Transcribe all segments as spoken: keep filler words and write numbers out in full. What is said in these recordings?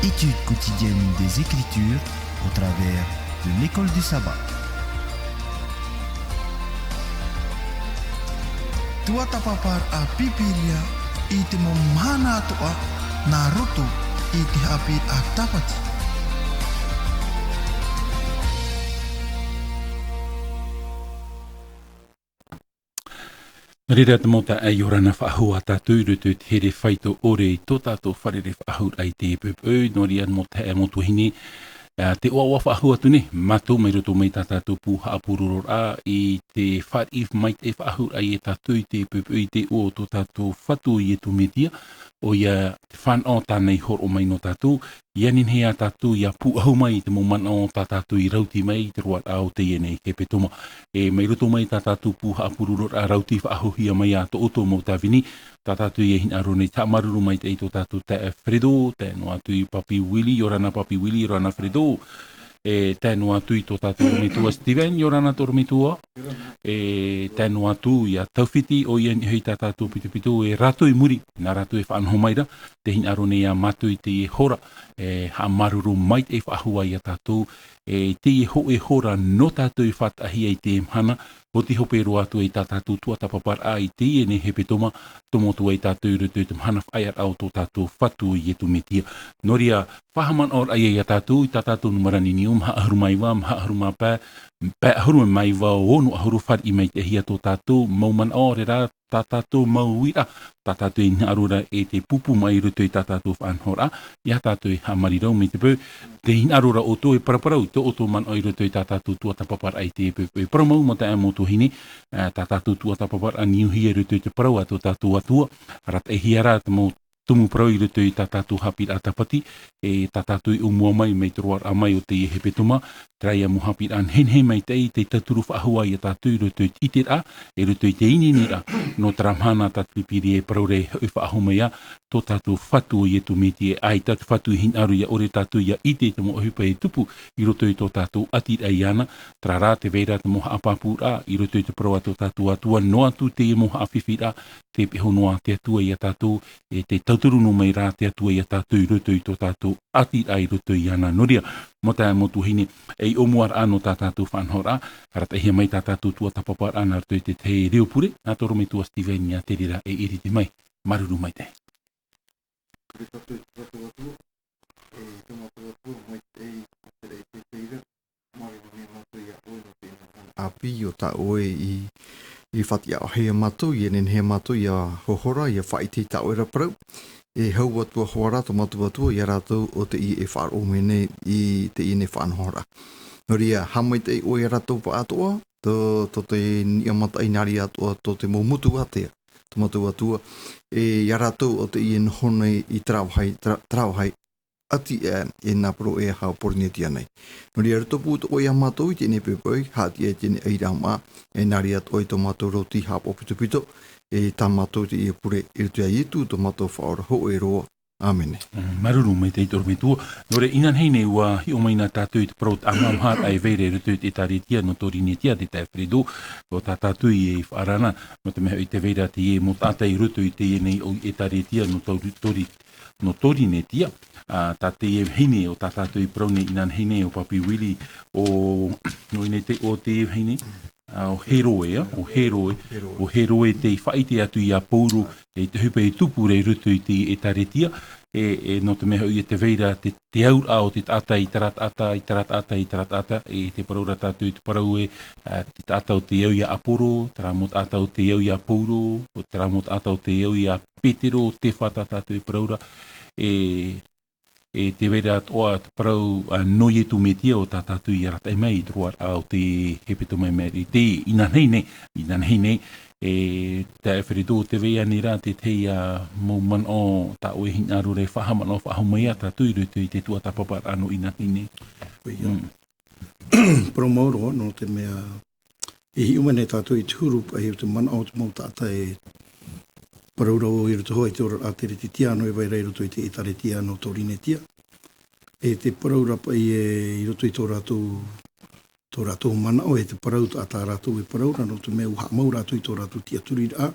Étude quotidienne des Écritures au travers de l'école du sabbat. Tuatāpaparaʻa Pīpīria i te mau mahana atoʻa nā roto i te haʻapiʻiraʻa Tāpati. Nō reira te mau taeaʻe, ʻia ora na faʻahou ā tātou i roto i te here faito ʻore i tō tātou fārerei faʻahou i te poʻipoʻi, nō reira te mau taeaʻe, mau tuahine, ā, te ʻoaʻoa faʻahou atu nei, mātou mai roto mai tā tātou pū haʻapurororaʻa i te fāriʻi maitaʻi faʻahou i e tātou i te poʻipoʻi i te iʻoa o tō tātou Fatu ʻo Iesu Mesia, ʻoia te fānaʻo tāna i hōroʻa mai nō tātou, ʻia nehenehe ā tātou ʻia pūʻohu mai i te mau manaʻo tā tātou i rauti mai i te roaraʻa o teie nei hepetoma. E mai roto mai tā tātou pū haʻapurororaʻa rauti faʻahouhia mai ā tō ʻoutou mau tāvini, tā tātou ʻia hinaʻaro nei, haʻamāuruuru maitaʻi i tō tātou taeaʻe Fredo, tae noa atu i Papi Willy, ʻia ora na Papi Willy, ʻia ora na Fredo. E tae noa atu i tō tātou ʻorometua Steven, ʻia ora na tō ʻorometua. E tae noa atu ia Taufiti, ʻoia nei hoʻi tā tātou pitopito, e rātou i muri, nā rātou e faʻanaho mai ra, tē hinaʻaro nei iā mātou i teie hora, e haʻamāuruuru maitaʻi faʻahou ā iā tātou, e teie hōʻē hora nō tātou e faʻataʻahia i teie mahana, ʻo tē hope roa atu i tā tātou tuatāpaparaʻa i teie nei hepetoma, tomo atu ai tātou i roto i te mahana faʻaearaʻa o tō tātou Fatu ʻo Iesu Mesia. Nō reira, faʻahaʻamanaʻoraʻa ia iā tātou, i tā tātou nūmera niuniu, maha ʻahuru mā iva, maha ʻahuru mā pae, pae ʻahuru mā iva, ono ʻahuru, fāriʻi maitaʻihia tō tātou mau manaʻo, reira, tā tātou mau uiraʻa, tā tātou e hinaʻaro ra e te pūpū mai i roto i tā tātou faʻanahoraʻa, ʻia tātou e haʻamarirau mai te peu, tē hinaʻaro ra ʻoutou e paraparau i tō ʻoutou manaʻo i roto i tā tātou tuatāpaparaʻa i teie poʻipoʻi. Parau mau, mau taeaʻe, mau tuahine, ā, tā tātou tuatāpaparaʻa niuhia i roto i te parau a tō tātou Atua, arataʻihia rā te mau tumu parau i roto i tā tātou haʻapiʻiraʻa Tāpati, e tā tātou i ʻōmua mai, mai te roaraʻa mai o teie hepetoma, terā ia mau haʻapiʻiraʻa nehenehe maitaʻi tē tauturu faʻahou ā iā tātou i roto i te ʻiteraʻa, i roto i te ineineraʻa, nō terā mahana tā te Pīpīria e parau ra, e hoʻi faʻahou mai ā tō tātou Fatu ʻo Iesu Mesia, ʻaita te Fatu i hinaʻaro ʻia ʻore tātou ʻia ʻite i te mau ʻohipa e tupu i roto i tō tātou ʻātīraʻa iāna, terā rā tē vai ra te mau haʻapāpūraʻa i roto i te parau a tō tātou Atua, noa atu teie mau haʻafifiraʻa, tē peho noa te Atua iā tātou, e tē tauturu noa mai rā te Atua iā tātou i roto i tō tātou ʻātīraʻa i roto iāna. Nō reira, mau taeaʻe, mau tuahine, ei ʻōmuaraʻa nō tā tātou faʻanahoraʻa, arataʻihia mai tā tātou tuatāpaparaʻa nā roto i te tahi reo pure, nā tō ʻorometua Steven ia Terera e ʻiriti mai, māuruuru maitaʻi. E tātou Atua, e tō mātou Atua maitaʻi, e te reira, māuruuru nei mātou iā ʻoe nō teie mahana. ʻĀpī, ʻo tā ʻoe i, i faʻatiʻahia mātou, ʻia nehenehe mātou ʻia hohora, ʻia faʻaʻite i tā ʻoe ra parau. E hau atu hoʻi ra tō mātou Atua iā rātou ʻo tē faʻaroʻo mai nei i teie nei faʻanahoraʻa. Nō reira, haʻamaitaʻi ʻoe iā rātou pāʻatoʻa, tō, tō te niʻa mataʻi, nā reira atoʻa tō te mau motu ātea, tō mātou Atua, e iā rātou ʻo tē noho nei i terā vāhi, terā, terā vāhi ʻati, e, e nā parau e aha, o Pōrīnetia nei. Nō reira, ʻia roto pū ʻoe iā mātou i teie nei poʻipoʻi, haʻatiʻa i teie nei ʻairaʻa māʻa, e nā reira atoʻa i tō mātou rauti haʻapaʻo pitopito, e tā mātou teie pure, i roto iā Iesu tō mātou Faʻaora hōʻē roa. ʻĀmene. Mm, māuruuru maitaʻi tō ʻorometua. Nō reira, inanahi nei ʻua hiʻo mai na tātou i te parau tāmāmāharaʻa e vai ra i roto i te ʻĒtārētia nō Pōrīnetia, te taeaʻe Fredo, ʻo tā tātou e faʻaara na, nō te mea hoʻi tē vai ra teie mau taʻata i roto i teie nei ʻō ʻĒtārētia nō Pōrī-, Pōrī-, nō Pōrīnetia, ā, tā teie vahine ʻo tā tātou i parau nei inanahi nei, ʻo Papi Willy, ʻo, nō ʻō nei te, ʻo teie vahine, ā, ʻo Hēroe, ā, ʻo Hēroe, Hēroe. ʻO Hēroe tei faʻaʻite atu iā Pauro, e te ʻohipa e tupu ra i roto i te ʻĒtārētia, e, e, nō te mea hoʻi, e tē vai ra te, te auraʻa o te taʻata i terā taʻata, i terā taʻata, i terā taʻata, e tē parau ra tātou i te parau ē, ā, te taʻata ʻo tē au iā Aporo, terā mau taʻata ʻo tē au iā Pauro, ʻo terā mau taʻata ʻo tē au iā Petero, Tefa tā tātou e parau ra, e, e tē vai ra atoʻa te parau, ā, nō Iesu Mesia ʻo tā tātou i arataʻi mai i te roaraʻa o te hepetoma i maʻiri, te inanahi nei, inanahi nei, e, taeaʻe Fredo, tē vai ānei ra te tahi, ā, mau manaʻo tā ʻoe e hinaʻaro ra e faʻahaʻamanaʻo faʻahou mai iā tātou i roto i te tuatāpaparaʻa nō inanahi nei? ʻOia. Mm. Parau mau roa, nō te mea, e hiʻo mai nei tātou i te huru paʻi o te manaʻo o te mau taʻata e parau ra i roto hoʻi i te oraraʻa Teretitiano e vai ra i roto i te ʻĒtārētia nō Pōrīnetia. E te parau ra paʻi e i roto i tō rātou, tō rātou manaʻo, e te parau tā, tā rātou e parau ra, nō te mea ʻua haʻamau rātou i tō rātou tiʻaturiraʻa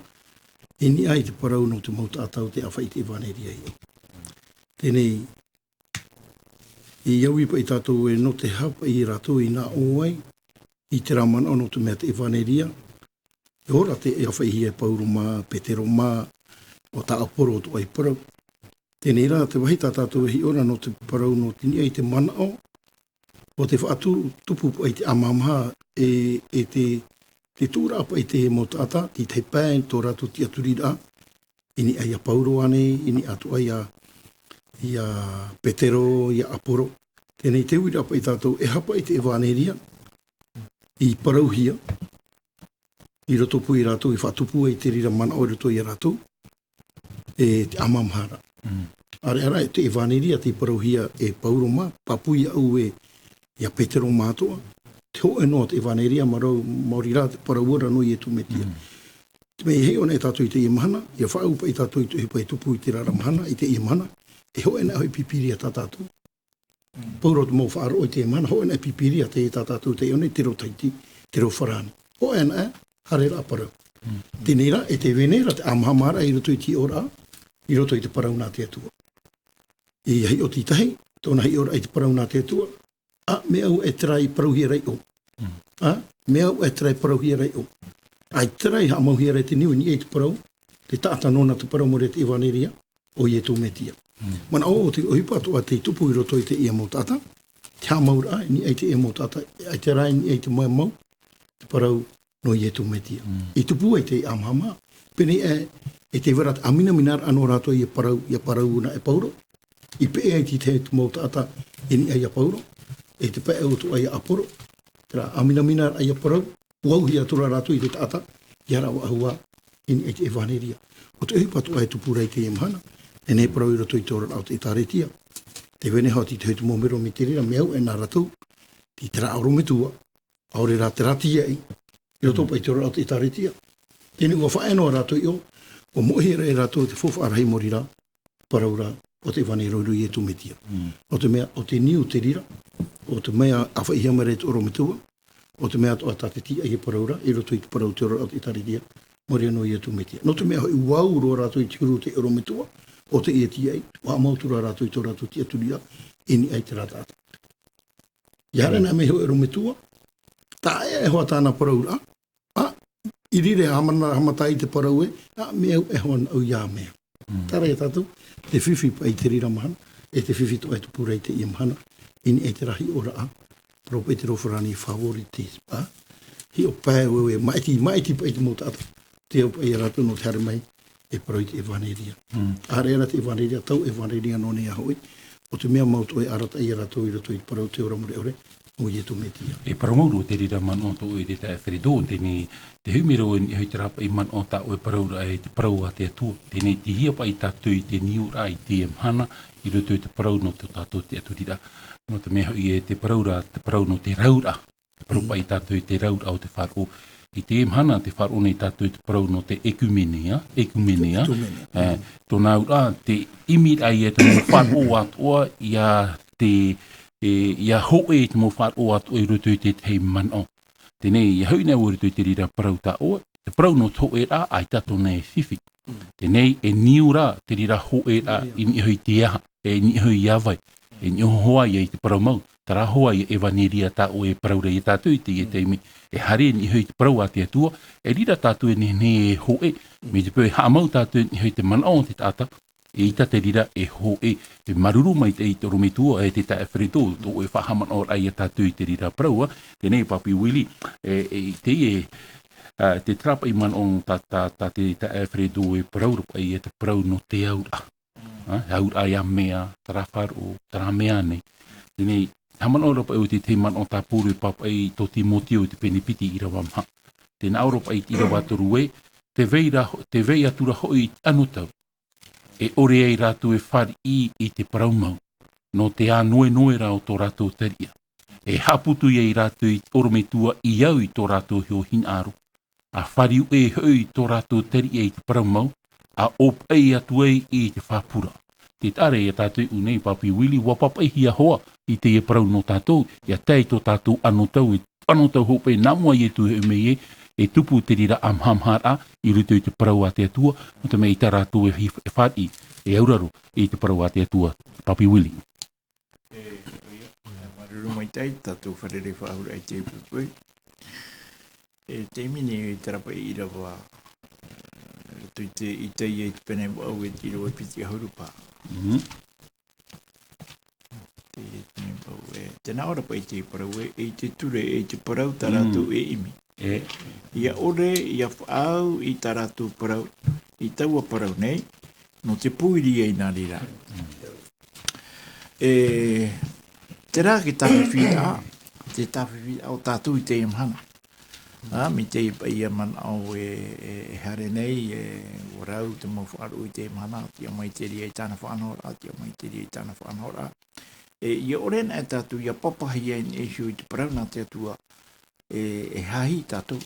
i niʻa i te parau nō te mau taʻata ʻo tē ʻāfaʻi i te ʻevaneria. Teie nei, I au i paʻi tātou e nō te haʻapaʻo i rātou i nā ʻō ai, i terā manaʻo nō te mea te ʻevanelia, e ora te ʻia faʻahia e Pauro mā, Petero mā, ʻo tā ʻAporo atoʻa i parau. Teie rā te vāhi tā tātou e hiʻo ra nō te parau nō te niʻa i te manaʻo, ʻo te faʻatupu paʻi te ʻamahamaha e, e te, te tuʻuraʻa paʻi te mau taʻata, te tahi pae tō rātou tiʻaturiraʻa, i niʻa ia Pauro ānei, i niʻa atoʻa ia, ia Petero, ia ʻAporo. Teie te uiraʻa paʻi tātou e haʻapaʻo i te ʻevanelia, i parauhia, i roto pū ia rātou, i faʻatupu ai te reira manaʻo i roto ia rātou, e te ʻamahamaha ra. Mm. ʻAreʻa rā, e te ʻevanelia, tei parauhia e Pauro mā, pāpū ia au e, ia Petero mā atoʻa, te hōʻē noa te ʻevanelia, marau, maori rā te parau ra nō Ietu Metia. Mm. Te mea e hiʻo nei tātou i teie mahana, ʻia faʻaau paʻi tātou i te ʻohipa e tupu i terā ra mahana, i teie mahana, e hōʻē na hoʻi pipiria tā tātou. Pauro te mau faʻaroʻo i teie mahana, hōʻē na pipiria te tā tātou te ʻiʻo nei, te reo Tahiti, te reo Farāni. Hōʻē na, haere rā parau. Mm. Teie rā, e te vene ra, te ʻamahamaha ra i roto i te hiʻoraʻa, i roto i te parau nā te Atua. I hiʻo te tahi, tōna hiʻoraʻa i te parau nā te Atua, ā, mea au e terā i parauhia ra iʻō. Mm. Ā, mea au e terā i parauhia ra iʻō. ʻAita rā i haʻamauhia ra i te niu i niʻa i te parau, te taʻata nōna te parau maori te ʻevanelia, ʻo Ietu Metia. Mm. Manaʻo ʻo te ʻohipa atoʻa tei tupu i roto i teie mau taʻata, te haʻamauraʻa, i niʻa i teie mau taʻata, ʻaita rā i niʻa i te mea mau, te parau nō Ietu Metia. Mm. I tupu ai te ʻamahamaha, pēnei e, e te vera te ʻaminaminaraʻa nō rātou ia parau, ia parau na e Pauro, i peʻe ai te tahi mau taʻata i niʻa ia Pauro, e te pae atoʻa ia ʻAporo, terā ʻaminaminaraʻa ia parau, ʻua auhia atu ra rātou i te taʻata, ʻia rave ʻahua i niʻa i te ʻevanelia. ʻO te ʻohipa atoʻa e tupu ra i teie mahana, e nehenehe parau i roto i te oraraʻa o te ʻĒtārētia. Te vene hoʻi te hōʻē mau mero mai te reira, mea au e nā rātou, tei terā ʻorometua, ʻaore rā terā tīaʻi, i roto paʻi i te oraraʻa o te ʻĒtārētia. Teie nei ʻua faʻaea noa rātou iʻō, ʻua moʻehia ra e rātou te faufaʻa rahi maori ra, parau ra, ʻo te ʻevanelia nō Ietu Metia. Mm. ʻO te mea, ʻo te niu te reira, ʻo te mea ʻa faʻaʻitehia mai ra i te ʻorometua, ʻo te mea atoʻa tā te tīaʻi e parau ra, i roto i te parau te oraraʻa o te ʻĒtārētia, maori nō Ietu Metia. Nō te mea hoʻi ʻua au roa rātou i te huru o te ʻorometua, ʻo teie tīaʻi, ʻua haʻamau atu ra rātou i tō rātou tiʻaturiraʻa, i niʻa i terā taʻata. ʻIa haere na mai hoʻi ʻorometua, taʻa ʻē e hoa tāna parauraʻa, ā, i reira e haʻamana, haʻamata i te parau ē, ā, mea au e hoa na au ia mea. Mm. Terā ia tātou, te fifi paʻi i te reira mahana, e te fifi atoʻa e tupu ra i teie mahana, i niʻa i terā hiʻoraʻa, parau paʻi te reo Farāni favoritisme, ā, hiʻo pae ʻoe, ʻoe, maʻiti, maʻiti paʻi te mau taʻata, te au paʻi ia rātou nō te haere mai, e parau i te ʻevanelia. Mm. ʻAreʻa rā te ʻevanelia, taua ʻevanelia nō nei ā hoʻi, ʻo te mea mau atoʻa e arataʻi ia rātou i roto i te parau te ora mure ʻore, ʻo Ietu Metia. E parau maoro te reira manaʻo atoʻa e te taeaʻe Alfredo, teie nei, te humi ra ʻoe i niʻa hoʻi terā paʻi manaʻo tā ʻoe e parau ra e te parau a te Atua. Teie nei, tei hia paʻi tātou i te niuraʻa i teie mahana, i roto i te parau nō tō tātou tiʻaturiraʻa. Nō te mea hoʻi e te parau ra, te parau nō te rauraʻa. Te parau paʻi tātou i te rauraʻa o te faʻaroʻo. I teie mahana tē faʻaroʻo nei tātou i te parau nō te ʻekumenea, ʻekumenea. ʻEkumenea. E, tōna auraʻa, te ʻimiraʻa ia te mau faʻaroʻo atoʻa, ia te, e, ʻia hōʻē i te mau faʻaroʻo atoʻa i roto i te tahi manaʻo. Teie nei, ʻia hoʻi nei au i roto i te reira parau tā ʻoe, te parau nō te hōʻēraʻa, ʻaita tōna e fifi. Teie nei, e niu rā te reira hōʻēraʻa, i niʻa hoʻi i te aha, e niʻa hoʻi ia vai, e niʻa hoʻi ia i te parau mau, terā hoʻi ia ʻevanelia tā ʻoe e parau ra ia tātou i teie taime, e haere i niʻa hoʻi i te parau a te Atua, e reira tātou e nehenehe e hōʻē, mai te peu e haʻamau tātou i niʻa hoʻi i te manaʻo o te taʻata, eʻita te reira e hōʻē, e māuruuru maitaʻi i te ʻorometua, e te taeaʻe Alfredo, tō ʻoe faʻahaʻamanaʻoraʻa ia tātou i te reira parau, ā, teie nei Papi Willy, e, e, i teie, ā, te terā paʻi manaʻo tā, tā, tā te taeaʻe Alfredo e parau ra paʻi ia te parau nō te auraʻa. Ā, auraʻa ia mea, terā faʻaroʻo, terā mea nei. Teie nei, haʻamanaʻo ra paʻi ʻoe i te tahi manaʻo tā Pauro i pāpaʻi i tō Timoteo i te pene piti ʻīrava maha. Tē nā ʻō ra paʻi i te ʻīrava toru ē, tē vai ra ho-, tē vai atu ra hoʻi i te anotau, e ʻore ai rātou e fāriʻi i te parau mau, nō te ānoenoeraʻa o tō rātou tariʻa. E haʻaputu ai rātou i te ʻorometua i au i tō rātou hiʻo hinaʻaro. ʻA fāriu ʻē hoʻi i tō rātou tariʻa i te parau mau, ʻa ʻōpaʻi atu ai i te fāpura. Tē taʻa ra ia tātou i ʻō nei Papi Willy, ʻua pāpaʻihia hoʻi i teie parau nō tātou, ʻia tae i tō tātou anotau, e anotau hopeʻa nā mua Ietu e hoʻi mai ē, e tupu te reira ʻamāhamāharaʻa i roto i te parau a te Atua, nō te mea ʻaita rātou e hi-, e fāriʻi, e auraro i te parau a te Atua, Papi Willy. E, e, Ruru mai tai, tātou fārerei faʻahou i te pupu. E te mini i te rapa i rava, e, tui te i te ia i te pene vaʻu e te rua piti ʻahuru paha. Mhm. Te, te, e, tēnā ora paʻi te parau e, e i te ture, e i te parau tā rātou e ʻimi. E. ʻIa ʻore, ʻia faʻaau i tā rātou parau, i taua parau nei, nō te pūiri ai nā reira. E, terā te tāfifi, te tāfifi o tātou i teie mahana. Ā, mai te paʻi ia manaʻo e, e, e haere nei, e, ʻua rau te mau faʻaroʻo i teie mahana, tiʻa mai te reira i tāna faʻanahoraʻa, tiʻa mai te reira i tāna faʻanahoraʻa. E, ʻia ʻore ana e tātou, ʻia papahi ai nei iho i te parau nā te Atua, e, e hahi tātou.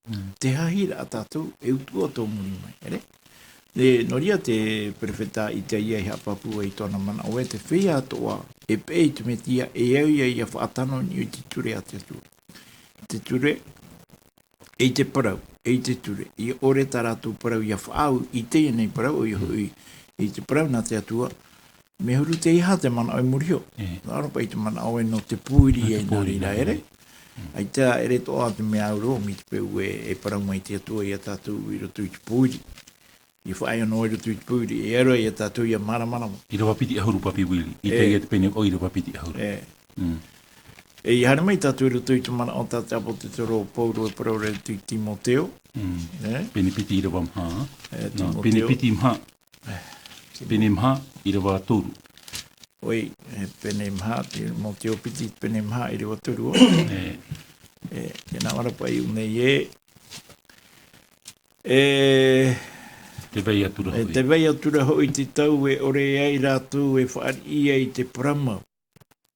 Mm. Te hahi rā tātou, e utuʻa tō muri mai, ʻere? E, nō reira te perofeta Itaia i haʻapāpū ai tōna manaʻo e te feiā atoʻa, e peʻe i te Metia, e au ia, ʻia faʻatano i te ture a te Atua. Te ture, e i te parau, e i te ture. ʻIa ʻore tā rātou parau ʻia faʻaau i teie nei parau, ʻoia hoʻi, i te parau nā te Atua, mea huru te iha te manaʻo i muri iho. E. Nā ʻō paʻi te manaʻo e nō te pūiri ai nā reira, ʻere? Mm. ʻAita ʻere atoʻa te mea au roa, mai te peu e, e parau mai te Atua ia tātou i roto i te pūiri. ʻIa faʻaea noa i roto i te pūiri, e aro ia tātou ʻia māramarama. ʻĪrava piti ʻahuru papi Willie, i teie te pene o ʻīrava piti ʻahuru. E. Mm. E, ʻia haere mai tātou i roto i te manaʻo tā te ʻāpōsetolo Paulo e parau ra i Timoteo. Mm. E? Pene piti ʻīrava maha. E, nā, Timoteo. Pene piti maha. E, Timoteo. Pene maha, ʻīrava toru. ʻOi, e, pene maha, Timoteo piti, pene maha, ʻīrava toru. E. E, tēnā ora paʻi ʻō nei e. E, te vai atu ra e, hoʻi. Te vai atu ra hoʻi te tau e ʻore ai rātou e fāriʻi ai te parau mau.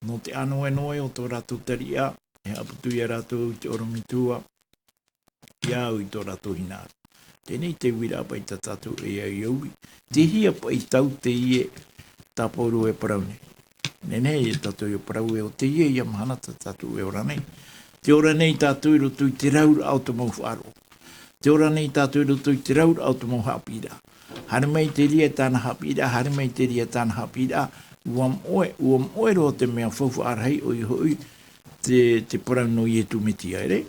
Nō te ʻānoenoa o tō rātou tariʻa, e haʻaputu ia rātou i te ʻorometua, ʻia au i tō rātou hinaʻaro. Teie te uiraʻa paʻi tā tātou e au i ʻō nei. Tei hea paʻi tau teie tā Paulo e parau nei. Nehenehe ia tātou e parau e ʻo teie ia mahana tā tātou e ora nei. Tē ora nei tātou i roto i te rauraʻa o te mau faʻaroʻo. Tē ora nei tātou i roto i te rauraʻa o te mau haʻapiʻiraʻa. Haere mai te reira i tāna haʻapiʻiraʻa, haere mai te reira i tāna haʻapiʻiraʻa, ʻua moʻe, ʻua moʻe roa te mea faufaʻa rahi, ʻoia hoʻi te, te parau nō Iesu Mesia, ʻere?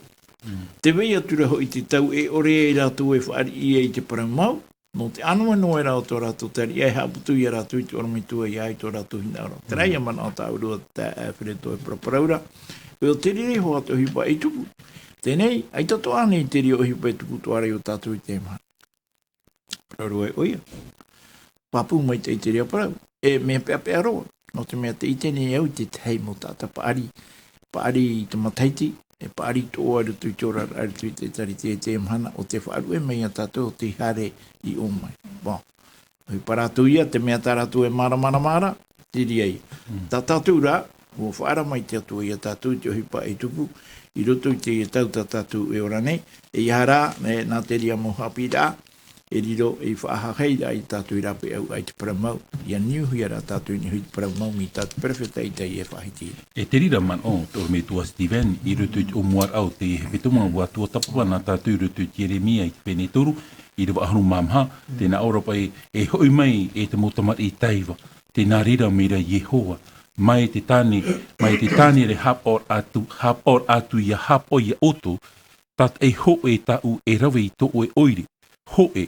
Mm. Te vai atu ra hoʻi te tau e ʻore ai rātou e fāriʻi ai te parau mau, nō te ʻānoenoa ra o tō rātou tariʻa, e haʻaputu ia rātou i te ʻorometua, ʻia au i tō rātou hinaʻaro. Terā ia manaʻo tā ʻoe e, e, Alfredo e paraparau ra. ʻOia te reira iho ā te ʻohipa i tupu. Teie nei, ʻaita atoʻa ānei te reira ʻohipa e tupu atoʻa ra ia tātou i teie mahana. Parau roa ʻoia. Pāpū maitaʻi te reira parau. E mea peʻapeʻa roa. Nō te mea tē ʻite nei au i te tahi mau taʻata paʻari, paʻari i te matahiti, e paʻari atoʻa i roto i te oraraʻa, i roto i te ʻēkālesia i teie mahana, ʻo tē faʻaruʻe mai ia tātou ʻo tē haere i ʻō mai. Bon. ʻOhipa rātou ia, te mea tā rātou e māramarama ra, te reira ia. Mm. Tā tātou rā, ʻua faʻaara mai te Atua ia tātou te ʻohipa e tupu, i roto i te tau tā tātou e ora nei, ʻeiaha rā, e, nā te reira mau haʻapiʻiraʻa, e riro ei faʻahaʻehaʻa ia tātou i rāpae au i te parau mau, ʻia niuhia rā tātou i niʻa i te parau mau mai tā te perofeta Itaia e faʻahiti ra. E te reira manaʻo, te ʻorometua Stephen, i roto i te ʻōmuaraʻa o te hepetoma, ʻua tuatāpapa na tātou i roto i te Ieremia i te pene toru, ʻīrava ʻahuru mā maha, tē nā ʻō ra paʻi, e hoʻi mai e te mau tamariʻi taiva, tē nā reira mai ra Iehova, mai te tāne, mai te tāne e haʻapaʻo atu, haʻapaʻo atu ʻia haʻapaʻo ia ʻoutou, tātaʻi hōʻē tāʻu e rave i tō ʻoe ʻoire, hōʻē,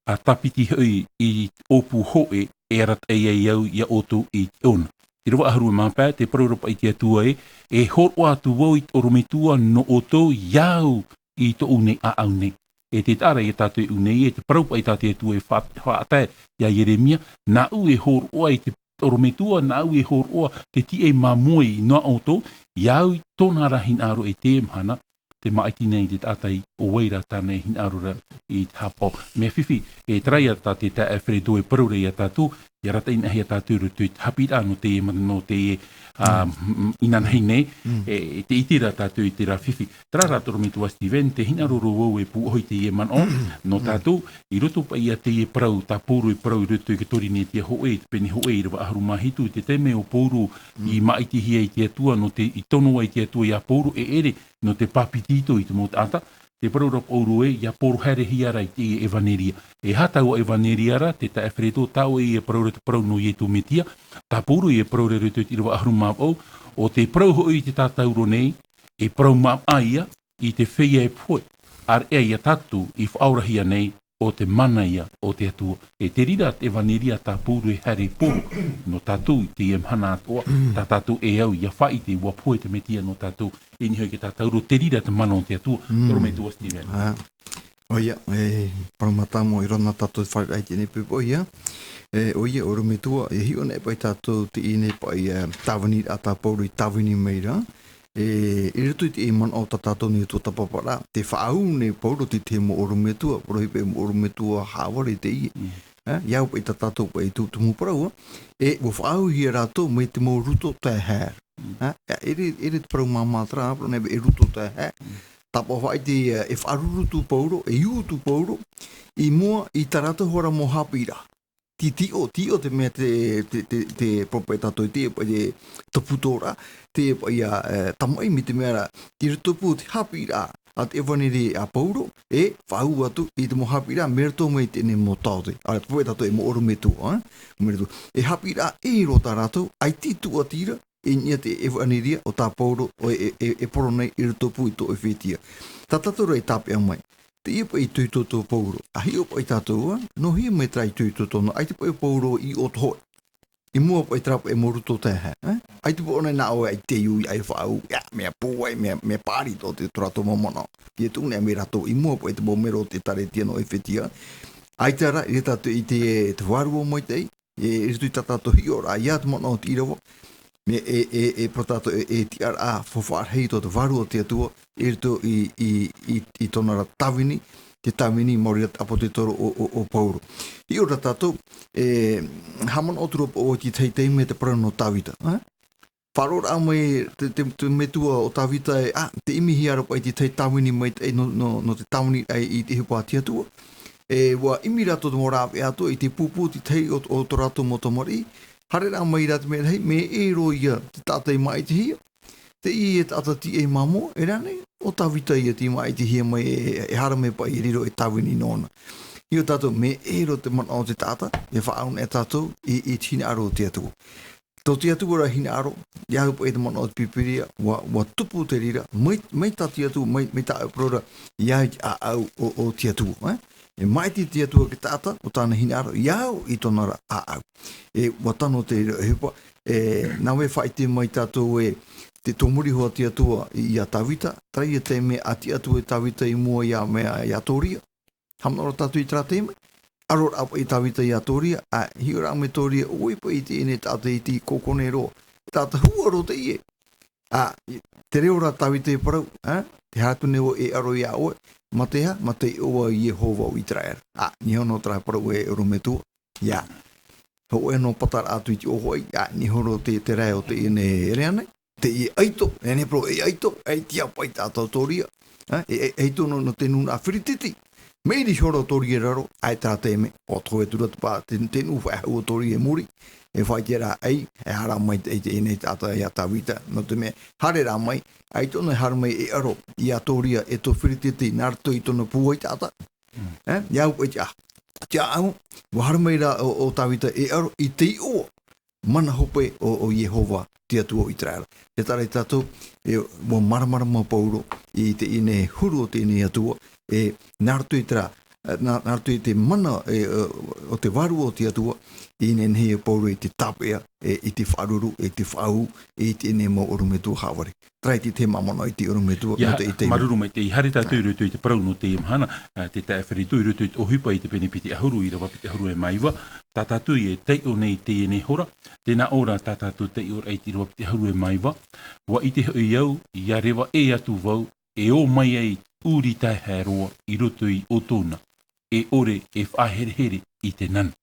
ʻa tāpiti hoʻi i ʻōpū hōʻē e arataʻi ai au ia ʻoutou i te ʻona. ʻĪrava ʻahuru mā pae, tē parau ra paʻi te Atua ē, e hōroʻa atu vau i te ʻorometua nō ʻoutou ia au i tōʻu nei ʻāʻau nei. E te taʻa ra ia tātou i ʻō nei, e te parau paʻi tā te Atua e fa-, faʻatae ia Ieremia, nāʻu e hōroʻa i te ʻorometua, nāʻu e hōroʻa te tiʻa i māmoe nō ʻoutou, ia au i tōna ra hinaʻaro i teie mahana, tē māʻiti nei te taʻata ʻo vai ra tāna e hinaʻaro ra i te haʻapaʻo. Mea fifi, e terā ia tā te taeaʻe Alfredo e parau ra ia tātou, ʻia arataʻihia tātou i roto i te haʻapiʻiraʻa nō teie ma-, nō teie, ā, m-, m-, inanahi nei, e, e tē ʻite ra tātou i terā fifi. Terā rā te ʻorometua Stephen, tē hinaʻaro roa vau e pūʻohu i teie manaʻo, nō tātou, i roto paʻi ia teie parau, tā Paulo e parau i roto i te Korinetia hōʻē, i te pene hōʻē, ʻīrava ʻahuru mā hitu, i te taime ʻo Paulo i māʻitihia e te Atua, nō te, i tono ai te Atua ia Paulo, e ʻere, nō te bāpetizo i te mau taʻata, tē parau ra Paulo ē, ʻia poro haerehia ra i te ʻevanelia. E aha taua ʻevanelia ra, te taeaʻe Alfredo, tā ʻoe e parau ra te parau nō Iesu Mesia, tā Paulo e parau ra i roto i te ʻīrava ʻahuru mā vaʻu, ʻO te parau hoʻi i te tātauro nei, e parau māmā ia, i te feiā e pohe, ʻāreʻa ia tātou i faʻaorahia nei, ʻo te mana ia o te Atua. E te reira te ʻevaneria tā Pauro e haere i Pauro, nō tātou i teie mahana atoʻa, tā tātou e au ia faʻaʻite ua pohe te Metia nō tātou, e niʻa hoʻi i te tātauro te reira te mana o te Atua, ʻorometua Steven. ʻOia, e, parau mātāmua i roto nā tātou fārereiraʻa i teie nei pō, ʻoia. E, ʻoia, ʻorometua, e hiʻo nei paʻi tātou teie nei paʻi, e, tāviniraʻa tā Pauro i tāvini mai ra. E, i roto i teie manaʻo tā tātou nei tuatāpaparaʻa, tē faʻaau nei Pauro te tahi mau ʻorometua, parau hoʻi paʻi mau ʻorometua haʻavare teie. E, ia au paʻi tā tātou paʻi tu-, tumu parau, e, ua faʻaauhia rātou mai te mau ruto taehae. E, e, ʻere, ʻere te parau māmā terā, parau nei e ruto taehae. Tāpaʻo faʻaʻite, e, e faʻarurutu Pauro, e utu Pauro, i mua i tā rātou hora mau haʻapiʻiraʻa. Tē tiʻo, tē tiʻo te mea te, te, te, te propeta toi te, te tuputōraʻa, te paʻi, e, tamaʻi mai te mea ra, i roto pū te haʻapiʻiraʻa a te ʻevaneria a Pauro, e faʻaau atu i te mau haʻapiʻiraʻa, mai roto mai teie nei mau taote. ʻAore, propeta toi mau ʻorometua, e? Mai roto. E haʻapiʻiraʻa e roa tā rātou, ʻaita i tuʻatira, i niʻa i te ʻevaneria o tā Pauro, e, e, e, e poro nei i roto pū i tō ʻEfetia. Tā tātou ra i tāpeʻa mai. Teie paʻi itoito tō Pauro. A hiʻo paʻi tātou, e? Nō hea mai terā itoito tōna, ʻaita paʻi Pauro i ʻoto hoʻi. I mua paʻi terā paʻi mau ruto taehae, e? ʻAita paʻi ʻōna nā ʻoe ʻaita i ui, ʻaita i faʻaau, ia, mea pūai, mea, mea pāri tō te, tō rātou mau manaʻo. Ia tuʻu nei mai rātou, i mua paʻi te mau mero o te ʻĒkālesia nō ʻEfetia. ʻAita rā, i reira tātou i te, te vārua maitaʻi, e, i roto i tā tātou hiʻoraʻa, ia te manaʻo o te ʻīrava, e, e, e, e parau tātou, e, e tiʻaraʻa, faufaʻa rahi tō te vārua o te Atua, i roto i, i, i, i tōna ra tāvini, te tāvini, maori ra te ʻāpōsetolo o, o, o Pauro. Hiʻo rā tātou, e, haʻamanaʻo atu ra paʻi ʻoe i te tahi taime te parau nō Tāvita, e? Faʻaroʻoraʻa mai te, te, te metua o Tāvita e, a, tē ʻimihia ra paʻi te tahi tāvini maitaʻi nō, nō, nō te tāvini ai i te ʻohipa a te Atua. E, ʻua ʻimi rātou te mau rāveʻa atoʻa i te pūpū, te tahi o, o tō rātou mau tamariʻi. Haereraʻa mai rā te mea rahi, mea ʻē roa ia te taʻata i māʻitihia. Teie taʻata tīaʻi māmoe, e rā nei, ʻo Tāvita ia tei māʻitihia mai e, e haere mai paʻi e riro ei tāvini nōna. Hiʻo tātou, mea ʻē roa te manaʻo o te taʻata, e faʻaau nei tātou i, i te hinaʻaro o te Atua. Tō te Atua ra hinaʻaro, ia au paʻi te manaʻo o te Pīpīria, ʻua, ʻua tupu te reira, mai, mai tā te Atua, mai, mai tā ʻoe parau ra, ia au i te ʻāʻau o, o te Atua, e? E māʻiti te Atua i te taʻata, ʻo tāna hinaʻaro, ia au i tōna ra ʻāʻau. E, ʻua tano te reira ʻohipa, e, nā vai faʻaʻite mai tātou e, te tōmuri hoʻi a te Atua i, ia Tāvita, terā ia taime a tiʻa atu e Tāvita i mua ia, mea, ia Tōria. Haʻamanaʻo ra tātou i terā taime, ʻaroraʻa paʻi Tāvita ia Tōria, a, hiʻoraʻa mai Tōria, ʻoia paʻi teie nei taʻata iti kōkone roa, taʻata huʻa roa teie. A, i, te reo ra Tāvita e parau, a, tē haere atu nei vau e ʻaro ia ʻoe, mā te aha, mā te iʻoa o Iehova o Iteraera. A, niʻa iho nō terā parau e ʻorometua, ia. Hōʻē noa pataraʻa atu i te ʻōfaʻi, a, niʻa iho roa te, te rae o teie nei, e rā nei. Teie ʻaito, e nei parau, e ʻaito, e tiʻa paʻi tātou Tōria, e, e, e ʻaito nō, nō te nūnaʻa Firititi. Mai ra iho roa Tōria i raro, ʻaita rā taime, ʻua toe atu ra te pā, te, te nuʻu faʻehau o Tōria i muri, e faʻaʻite ra ai, e haere mai te, te, teie nei taʻata ia Tāvita, nō te mea, haere rā mai, ʻaita ʻōna e haere mai e ʻaro, ia Tōria, e tō Firititi, nā roto i tōna pūai taʻata. E, ia au, e, ia, ia au, ʻua haere mai ra ʻo, ʻo Tāvita e ʻaro, i te iʻoa, mana hope o, o Iehova, te Atua o Iteraera. Tē taʻa ra ia tātou, e, ʻua māramarama Pauro i teie nei huru o teie nei Atua, e, nā roto i terā, e, nā, nā roto i te mana, e, o, o te Vārua o te Atua, i nehenehe e Pauro i te tāpeʻa, e, i te faʻaruru, e, te faʻaū, i teie nei mau ʻorometua haʻavare. Terā te, te mau manaʻo i te ʻorometua, ia, nō te, i te māuruuru maitaʻi, haere tātou i roto i te parau nō teie mahana, a, te taeaʻe Ferito i roto i te ʻohipa i te pene piti ʻahuru, ʻīrava piti ʻahuru e mā iva, tā tātou e taiʻo nei i teie nei hora, tē nā ʻō ra tā tātou taiʻoraʻa i te ʻīrava piti ʻahuru e mā iva, ʻua ʻite hoʻi au, ʻia reva ʻē atu vau, e ō mai ai ʻuri taehae roa i roto i ʻōtona, e ʻore e faʻaherehere i te nana.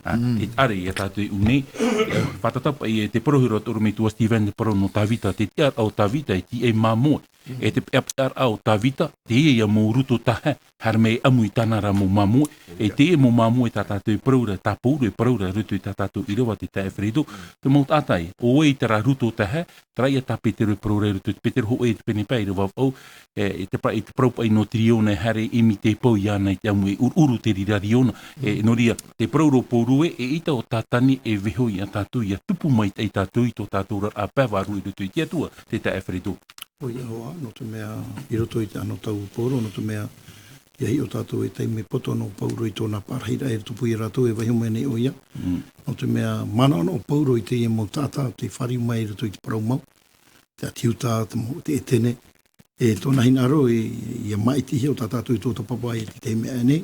A, e ʻere ia tātou i ʻō nei, e, fātata paʻi e te parau hoʻi ra tō ʻorometua Steven te parau nō Tāvita, te tiʻaraʻa o Tāvita, e tīaʻi māmoe. E te peʻapeʻaraʻa o Tāvita, teie ia mau ruto taehae, haere mai e ʻamu i tāna ra mau māmoe. E teie mau māmoe tā tātou e parau ra, tā Pauro e parau ra, roto i tā tātou ʻīrava te taeaʻe Ferito, te mau taʻata ē, ʻo vai terā ruto taehae, terā ia tā Petero e parau ra i roto i te Petero hōʻē te pene pae ʻīrava vaʻu, e, i te pa-, i te parau paʻi nō te riona e haere e ʻimi te pou iāna i te ʻamu e ʻuruʻuru te reira riona, e, nō reira, te parau ra ʻo Pauro Rue e ʻita o Tātane e vaiiho ia tātou, ia tupu maitaʻi tātou i tō tātou oraraʻa pae vārua i roto i te Atua, te taeaʻe Alfredo. ʻOia hoʻi, nō te mea, i roto i te anotau o Paulo, nō te mea, ʻia hiʻo tātou e taime poto noa Paulo i tōna parahiraʻa i tupu ia rātou e vaiiho mai nei ʻoia. Mm. Nō te mea, manaʻo noa Paulo i teie mau taʻata, tei fāriu mai i roto i te parau mau, te ʻāti Iuta, te mau, te ʻētene, e tōna hinaʻaro, e, ʻia māʻitihia ʻo tā tātou e tautapa paʻi i te taime aʻe nei,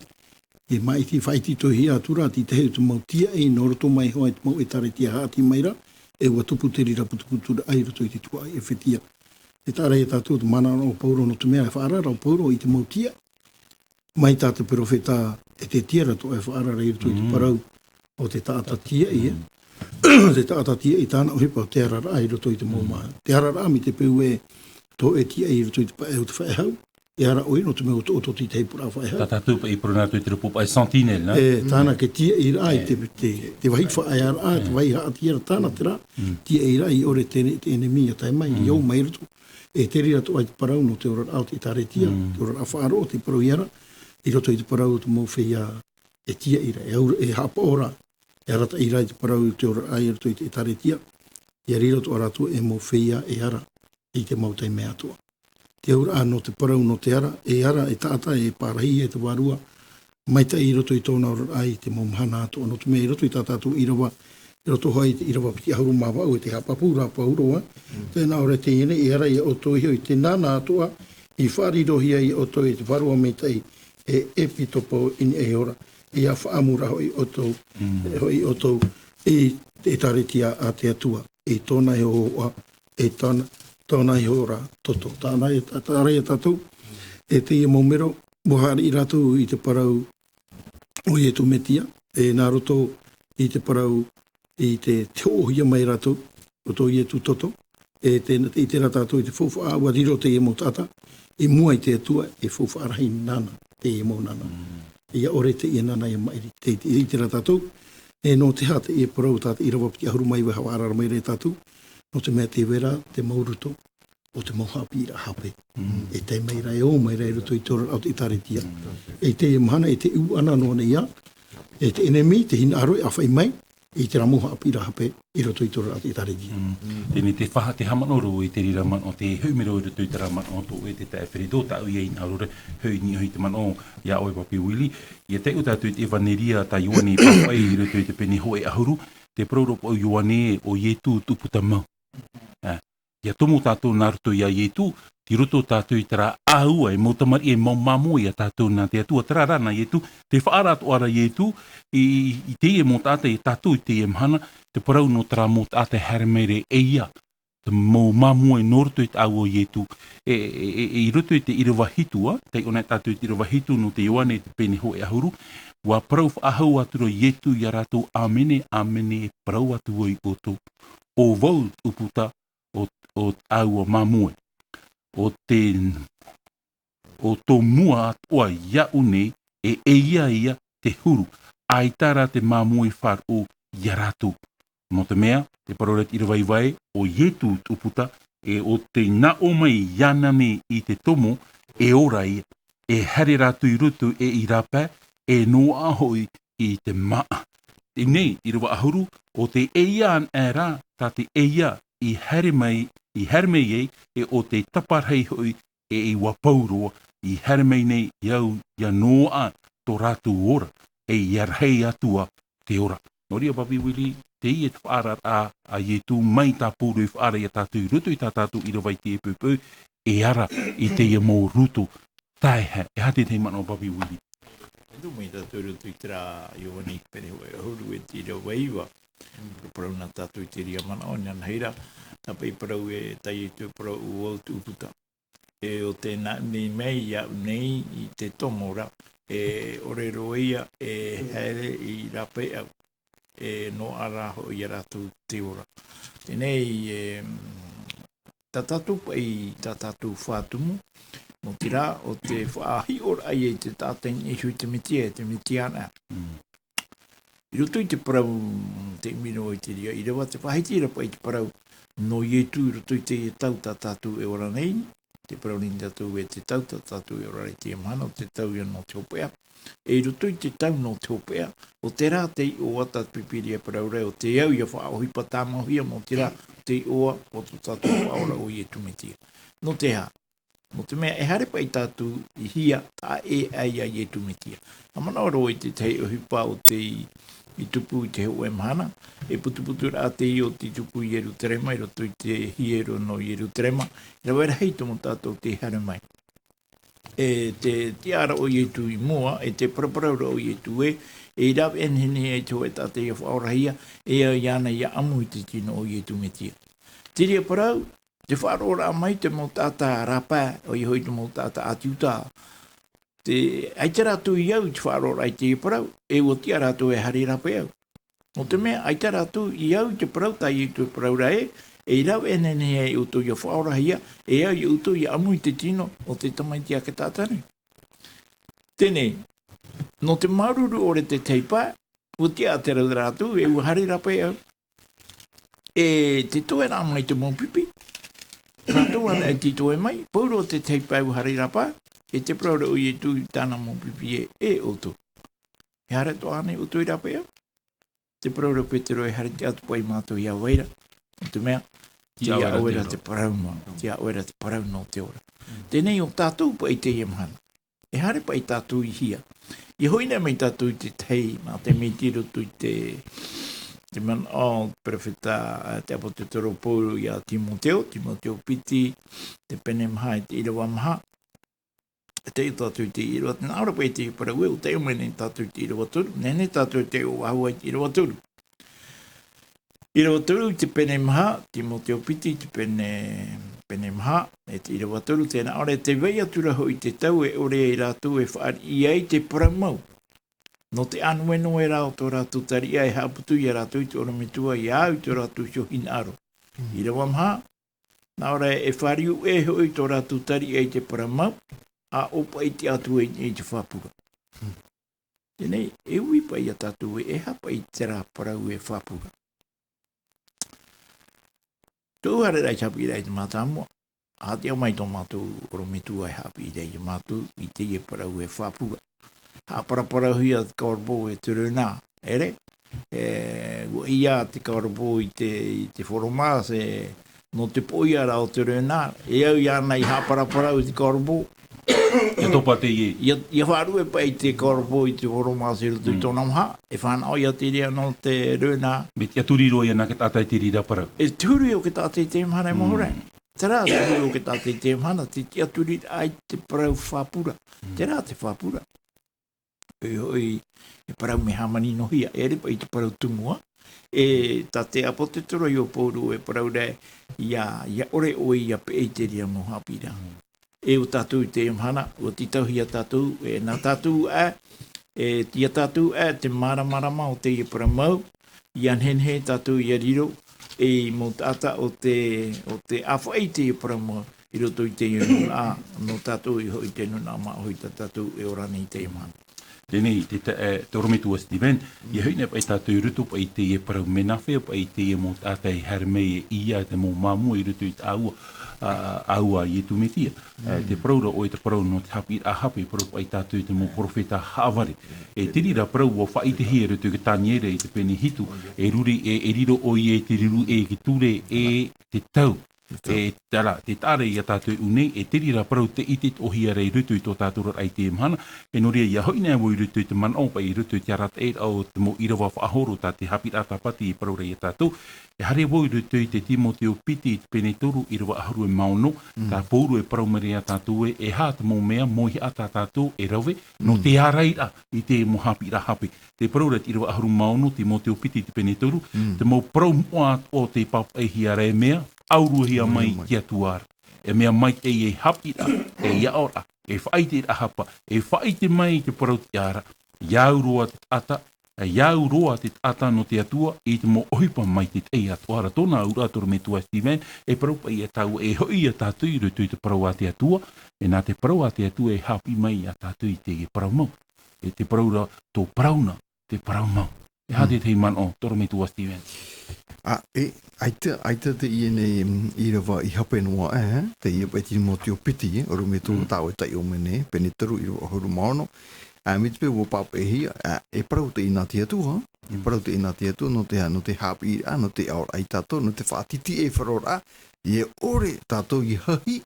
e māʻiti, faʻaʻitihia atu ra, te tahi o te mau tiaʻi, nō roto mai hoʻi te mau ʻētāretia haʻati mai ra, e ʻua tupu te reira putuputuraʻa i roto i te tuhaʻa ʻĒfetia. E taʻa ra ia tātou te manaʻo o Paulo nō te mea, e faʻaara ra ʻo Paulo i te mau tiaʻi, mai tā te perofeta Ezekiela atoʻa e faʻaara ra i roto i te Mm. parau o te taʻata tiaʻi, e. Mm. Te taʻata tiaʻi tāna ʻohipa o te araraʻa i roto i te mau Mm. mā-. Te araraʻa mai te peu e tō e tiaʻi i roto i te pae o te faʻehau, e ara ʻoe nō te mea ʻo tō, ʻo tō te tahi pura faʻehau. Tā tātou paʻi i parau nā roto i te rōpū paʻi sentinelle, nā? E, tāna Mm. ke tiaʻi ra ai E. te, te, te vāhi faʻaearaʻa, te Mm. vāhi haʻati ra tāna terā, Mm. tiaʻi ra i ʻore te, te ʻenemi ʻia tae mai, Mm. ʻia ō mai roto. E te reira atoʻa i te parau nō te oraraʻa o te ʻĒtārētia, Mm. te oraraʻa faʻaroʻo, te parau ia ra, i roto i te parau o te mau feiā e tiaʻi ra, e aura, e haʻapaʻo ra, e arataʻi ra i te parau o te oraraʻa i roto i te ʻĒtārētia, ʻia riro atoʻa rātou e mau feiā e ara i te mau taime atoʻa. Te auraʻa nō te parau, nō te ara, e ara, e taʻata, e pārahi, e te vārua, maitaʻi i roto i tōna oraraʻa i te mau mahana atoʻa, nō te mea i roto i tā tātou ʻīrava, i roto hoʻi i te ʻīrava piti ʻahuru mā vaʻu, e tē haʻapāpū ra Paulo, ā. Mm. Tē nā ʻō ra teie nei, e ara ia ʻoutou iho i te nānā atoʻa, i faʻarirohia ia ʻoutou e te Vārua Maitaʻi, e ʻEpītopo i niʻa iho ra, ʻia faʻaʻamu ra hoʻi ʻoutou, Mm. e hoʻi ʻoutou i te ʻĒtārētia a te Atua, i tōna iho hōhoʻa, e tōna, tōna iho ra toto. Tāna e, tā, tā reira tātou, e teie mau mero, ʻua haʻariʻi rātou i te parau o Ietu Metia, e nā roto i te parau i te, te hoʻohia mai rātou, o tō Ietu toto, e te, te ʻite ra tātou i te faufaʻa, ʻua riro teie mau taʻata, i mua i te Atua, e faufaʻa rahi nāna, teie mau nānā. Mm. ʻIa ʻore teie nānā ʻia maʻiri, te, te, ʻite ra tātou, e nō te aha teie parau tā te ʻīrava piti ʻahuru mā iva e haʻapaʻo mai ra ia tātou, nō te mea tē vai ra te mau ruto o te mau haʻapiʻiraʻa hape. Mm. E tae mai ra, e ō mai ra i roto i te oraraʻa o te ʻĒtārētia. Mm. E teie mahana, e te ʻūʻana noa nei ā, e te ʻenemi, te hinaʻaro e ʻāfaʻi mai i terā mau haʻapiʻiraʻa hape i roto i te oraraʻa o te ʻĒtārētia. Mm. Teie te faʻa-, te haʻamanaʻo roa i te reira manaʻo, te hoʻi mero i roto i terā manaʻo tō ʻoe te taeaʻe Alfredo, tāʻu ia hinaʻaro ra, hoʻi i niʻa hoʻi te manaʻo ia ʻoe Papi Willie. ʻIa taiʻo tātou i te ʻEvaneria tā Ioane i pāpaʻi i roto i te pene hōʻē ʻahuru, te parau ra paʻi Ioane, ʻo Ietu tuʻuputa mau. Ā, ʻia tomo tātou nā roto ia Ietu, tei roto tātou i terā ʻāua, e mau tamariʻi, e mau māmoe ia tātou nā te Atua, terā rā nā Ietu, tē faʻaara atoʻa ra Ietu, i, i, i teie mau taʻata, ia tātou i teie mahana, te parau nō terā mau taʻata e haere mai ra e ʻeiā, te mau māmoe nō roto i te ʻāua o Ietu, e, e, e, e, i roto i te ʻīrava hitu, ā, taiʻo na tātou i te ʻīrava hitu nō te Ioane te pene hōʻē ʻahuru, ʻua parau faʻahou atu ra Ietu ia rātou, ʻĀmene, ʻāmene, e parau atu vau ia ʻoutou, ʻo vau tuʻuputa, ʻo, ʻo te ʻāua māmoe. ʻO te, ʻo tō mua atoʻa iaʻu nei, e ʻeiā ia te huru, ʻaita rā te māmoe faʻaroʻo ia rātou. Nō te mea, te parau ra te ʻīrava iva ē, ʻo Ietu tuʻuputa, e ʻo tē nā ʻō mai iāna nei i te tomo, e ora ia, e haere rātou i roto e i rāpae, e noaʻa hoʻi i te māʻa. Teie nei, ʻīrava ʻahuru, ʻo tē ʻeiā ana rā, tā te ʻeiā i haere mai, i haere mai ai, e ʻo te taparahi hoʻi, e ʻua pau roa, i haere mai nei ia au, ʻia noaʻa tō rātou ora, e ʻia rahi atu ā te ora. Nō reira, Papi Willie, teie te faʻaararaʻa a Ietu mai tā Paulo i faʻaara ia tātou i roto i tā tātou ʻīrava i teie poʻipoʻi, e ara i teie mau ruto taeaʻe. E aha te tahi manaʻo, Papi Willie? E tū mai tātou i roto i terā Ioane pene hōʻē ʻahuru e te ʻīrava iva. Parau nā tātou i te reira manaʻo, inānahi rā, tā paʻi parau e, tā Ietu e parau, ʻo vau tuʻuputa. E ʻo tē nā ʻō nei mai iāʻu nei i te tomo ra, e ʻore roa ia e haere i rāpae au, e noaʻa rā hoʻi ia rātou te ora. Teie nei, e, tā tātou paʻi, tā tātou fā tumu, nō te reira, ʻo te faʻahiʻoraʻa ia i te taʻata i niʻa iho i te Metia, e te Metia anaʻe. Mm. I roto i te parau, te ʻimi noa i te reira ʻīrava, te faʻahiti ra paʻi te parau nō Ietu i roto i te tau tā tātou e ora nei, te parau nei tātou e te tau tā tātou e ora nei i teie mahana, ʻo te tau ia nō te hopeʻa. E i roto i te tau nō te hopeʻa, ʻo terā te iʻoa tā te Pīpīria e parau ra, ʻo te au ʻia faʻaʻohipa tāmauhia, nō terā te iʻoa o tō tātou Faʻaora ʻo Iesu Mesia. Nō te aha? Nō te mea e haere paʻi tātou i hia taʻa ʻē aʻe ia Iesu Mesia. ʻA manaʻo roa i te tahi ʻohipa o tei, i tupu i te hōʻē mahana, e putuputuraʻa te io tei tupu i Ierusalema, i roto i te hiero nō Ierusalema, e rave rahi te mau taʻata tei haere mai. E te tiʻaraʻa o Iesu i mua, e te paraparauraʻa o Iesu ē, e rave nehenehe ai te hōʻē taʻata ʻia faʻaorahia, e au iāna ʻia ʻamu i te tino o Iesu Mesia. Terā parau, te faʻaroʻoraʻa mai te mau taʻata rāpae, ʻoia hoʻi te mau taʻata ʻāti Iuta. Te, ʻaita rātou i au i te faʻaroʻoraʻa i te parau, e ʻua tiʻa rātou e haere rāpae au. Nō te mea, ʻaita rātou i au i te parau tā Iesu e parau ra ē, e rave nehenehe ai ʻoutou ʻia faʻaorahia, e au ia ʻoutou ʻia ʻamu i te tino o te Tamaiti a te Taʻata nui. Teie, nō te māuruuru ʻore te tahi pae, ʻua tiʻa atu ra rātou, e ʻua haere rāpae au. E te toeraʻa mai te mau pipi, rātou anaʻe tei toe mai, pauroa te tahi pae ʻua haere rāpae, e te parau ra ʻo Iesu i tāna mau pipi ē, e ʻoutou. E haere atoʻa ānei ʻoutou i rāpae au? Te parau ra ʻo Petero e haere atu paʻi mātou ia vai ra. Nō te mea, tiʻa ʻoe ra te parau nō, tiʻa ʻoe ra te parau nō te ora. Teie ʻo tātou paʻi teie mahana. E haere paʻi tātou i hia. ʻIa hoʻi nei mai tātou i te tahi, mā te miti i roto i te, te manaʻo, perofeta, te ʻāpōsetolo Pauro ia Timoteo, Timoteo piti, te pene maha e te ʻīrava maha. E taiʻo tātou i te ʻīrava, tē nā ʻō ra paʻi te parau ē, ʻua taiʻo mai nei tātou i te ʻīrava toru, nehenehe tātou e taiʻo faʻahou i te ʻīrava toru. ʻĪrava toru i te pene maha, Timoteo piti i te pene, pene maha, e te ʻīrava toru, tē nā ʻō ra, tē vai atu ra hoʻi te tau e ʻore ai rātou e fāriʻi ai te parau mau. Nō te ʻānoenoe rā o tō rātou tariʻa e haʻaputu ia rātou i te ʻorometua, ʻia au i tō rātou iho hinaʻaro. ʻĪrava maha, nā ʻō ra, e fāriu ʻē hoʻi tō rātou tariʻa i te parau mau, ʻa ʻōpaʻi atu ai i te fāpura. Teie, e ui paʻi ia tātou ē, e aha paʻi terā parau e fāpura. Tōʻu haereraʻa i te haʻapiʻiraʻa i te mātāmua, ʻa te ʻaʻau mai tō mātou ʻorometua e haʻapiʻi ra ia mātou i teie parau e fāpura. Haʻaparaparauhia te corbeau e te renard, ʻere? E, ʻua ʻia te corbeau i te, i te fromage, e, nō te poʻia ra o te renard, e au iāna i haʻaparaparau i te corbeau. E topa teie. ʻIa, ʻia faʻaruʻe paʻi te corbeau i te fromage i roto i tōna maha, e fānaʻo ia te reira nō te renard. Mea tiʻaturi roa ia nā te taʻata i te reira parau. E te huru o te taʻata i te mahana e moho ra. Terā te huru o te taʻata i te mahana, te tiʻaturiraʻa i te parau fāpura. Terā te fāpura. E hoʻi, e parau mea hāmaninohia, e ʻere paʻi te parau tumu ā. E tā te ʻāpōsetolo Pauro e parau ra, ʻia, ʻia ʻore ʻoe ʻia peʻe i te reira mau haʻapiʻiraʻa. E ʻo tātou i teie mahana, ʻua tītauhia tātou, e nā tātou ā, e ia tātou ā, te māramarama o teie parau mau, ʻia nehenehe tātou ʻia riro, ei mau taʻata o te, o te ʻāfaʻi i teie parau mau, i roto i teie nūnaʻa, nō tātou iho i te nūnaʻa māʻohi tā tātou e ora nei i teie mahana. Teie, te ta-, e, te ʻorometua Steven, ʻia hoʻi nei paʻi tātou i roto paʻi i teie parau, mea nāfea paʻi teie mau taʻata e haere mai e ʻia te mau māmua i roto i tāua, ā, ʻāua Iesu Mesia. E, te parau ra ʻoe te parau nō te haʻapiʻiraʻa hape, parau paʻi tātou i te mau perofeta haʻavare. E te reira parau ʻua faʻaʻitehia i roto i te Taniera i te pene hitu, e ruri, e, e riro ʻoia i te ruru e te ture e te tau. E, terā, te taʻa ra ia tātou i ʻō nei, e te reira parau tē ʻitehia ra i roto i tō tātou oraraʻa i teie mahana, e nō reira ʻia hoʻi nei vau i roto i te manaʻo paʻi i roto i te arataʻiraʻa o te mau ʻīrava faʻahoro tā te haʻapiʻiraʻa Tāpati e parau ra ia tātou, e haere vau i roto i te Timoteo piti i te pene toru ʻīrava ʻahuru e mā ono, tā Pauro e parau mai ra ia tātou ē, e aha te mau mea, mau ʻīrava tā tātou e rave, nō te ārairaʻa i te mau haʻapiʻiraʻa hape. Te parau ra te ʻīrava ʻahuru mā ono, Timoteo piti i te pene toru, te mau parau moʻa atoʻa o tei pāpaʻihia ra e mea, faʻauruahia mai i te Atua ra. E mea maitaʻi e haʻapiʻiraʻa, e aʻoraʻa, e faʻaʻiteraʻa hapa, e faʻaʻite mai i te parau tiʻa ra, ʻia au roa te taʻata, ʻia au roa te taʻata nō te Atua, i te mau ʻohipa maitaʻi atoʻa ra. Tōna auraʻa te ʻorometua Steven, e parau paʻi ia tāua, e hoʻi ia tātou i roto i te parau a te Atua, e nā te parau a te Atua e haʻapiʻi mai ia tātou i te parau mau. E te parau ra, tō parau na, te parau mau. E aha te tahi manaʻo, te ʻorometua Steven? Ā, e, ʻaita, ʻaita teie nei, mm, ʻīrava i hape noa, e, teie paʻi Timoteo piti, e, ʻorometua tāua e taiʻo mai nei, pene toru ʻīrava ʻahuru mā ono. ʻa, mai te peu ʻua pāpaʻihia, ʻa, e parau teie nā te Atua, e Mm. parau teie nā te Atua, nō te, nō te haʻapiʻiraʻa, nō te aoraʻa ia tātou, nō te faʻatitiʻaifaro ra, ʻia ʻore tātou ʻia hahi,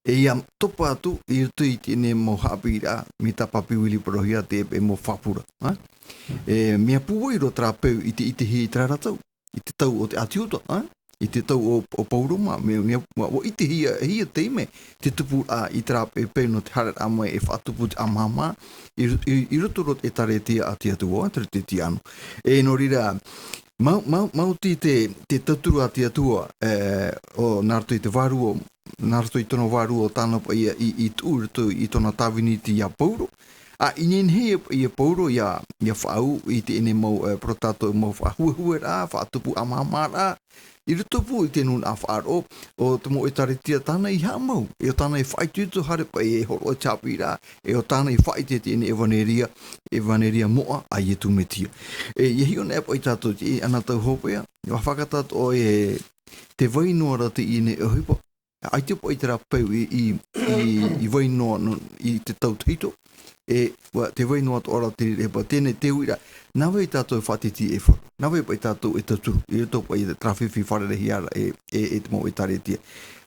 e ʻia topa atu, i roto i teie mau haʻapiʻiraʻa, mai tā Papi Willie parauhia te, e mau fāpura, ʻa? E, mea pūai roa terā peu i te, i te hia i terā ra tau. I te tau o te ʻĀti Iuta, ʻa? I te tau o, o Pauro mā, mea, mea, ʻua, ʻua ʻitehia, hia te ime, te tupuraʻa i terā peu, peu nō te haereraʻa mai e faʻatupu te ʻāmahama, i, i, i roto roa te ʻĒtārētia a te Atua, te ʻĒtārētia anō. E, nō reira, mau, mau, maoti te, te tauturu a te Atua, e, o, nā roto i te vārua, nā roto i tōna vārua o tāna paʻi i, i tuʻu i roto i tōna tāvini ia Pauro. ʻA, i nehenehe ia, ia Pauro, ʻia, ʻia faʻaū i teie nei mau, e, parau tātou mau faʻahuehueraʻa, faʻatupu ʻāmahamaraʻa, i roto pū i te nūnaʻa faʻaroʻo, o te mau ʻĒtārētia tāna i haʻamau, e ʻo tāna i faʻaitoito haere paʻi e hōroʻa i te haʻapiʻiraʻa, e ʻo tāna i faʻaʻite i teie nei ʻevaneria, ʻevaneria moʻa a Ietu Metia. E, ʻia hiʻo anaʻe paʻi tātou i teie anaʻe tau hopeʻa, ʻua fakatātā ʻoe e te vai noa ra teie nei ʻohipa, ʻaita paʻi terā peu i, i, i, i vai noa, no, i te tau tahito, e, ʻua, te vai noa atoʻa ra te reira, teie nei te uiraʻa, nā vai tātou e faʻatitiʻaifaro, nā vai paʻi tātou e tauturu, i roto paʻi i terā fifi fārereihia ra e, e, e te mau ʻĒtārētia.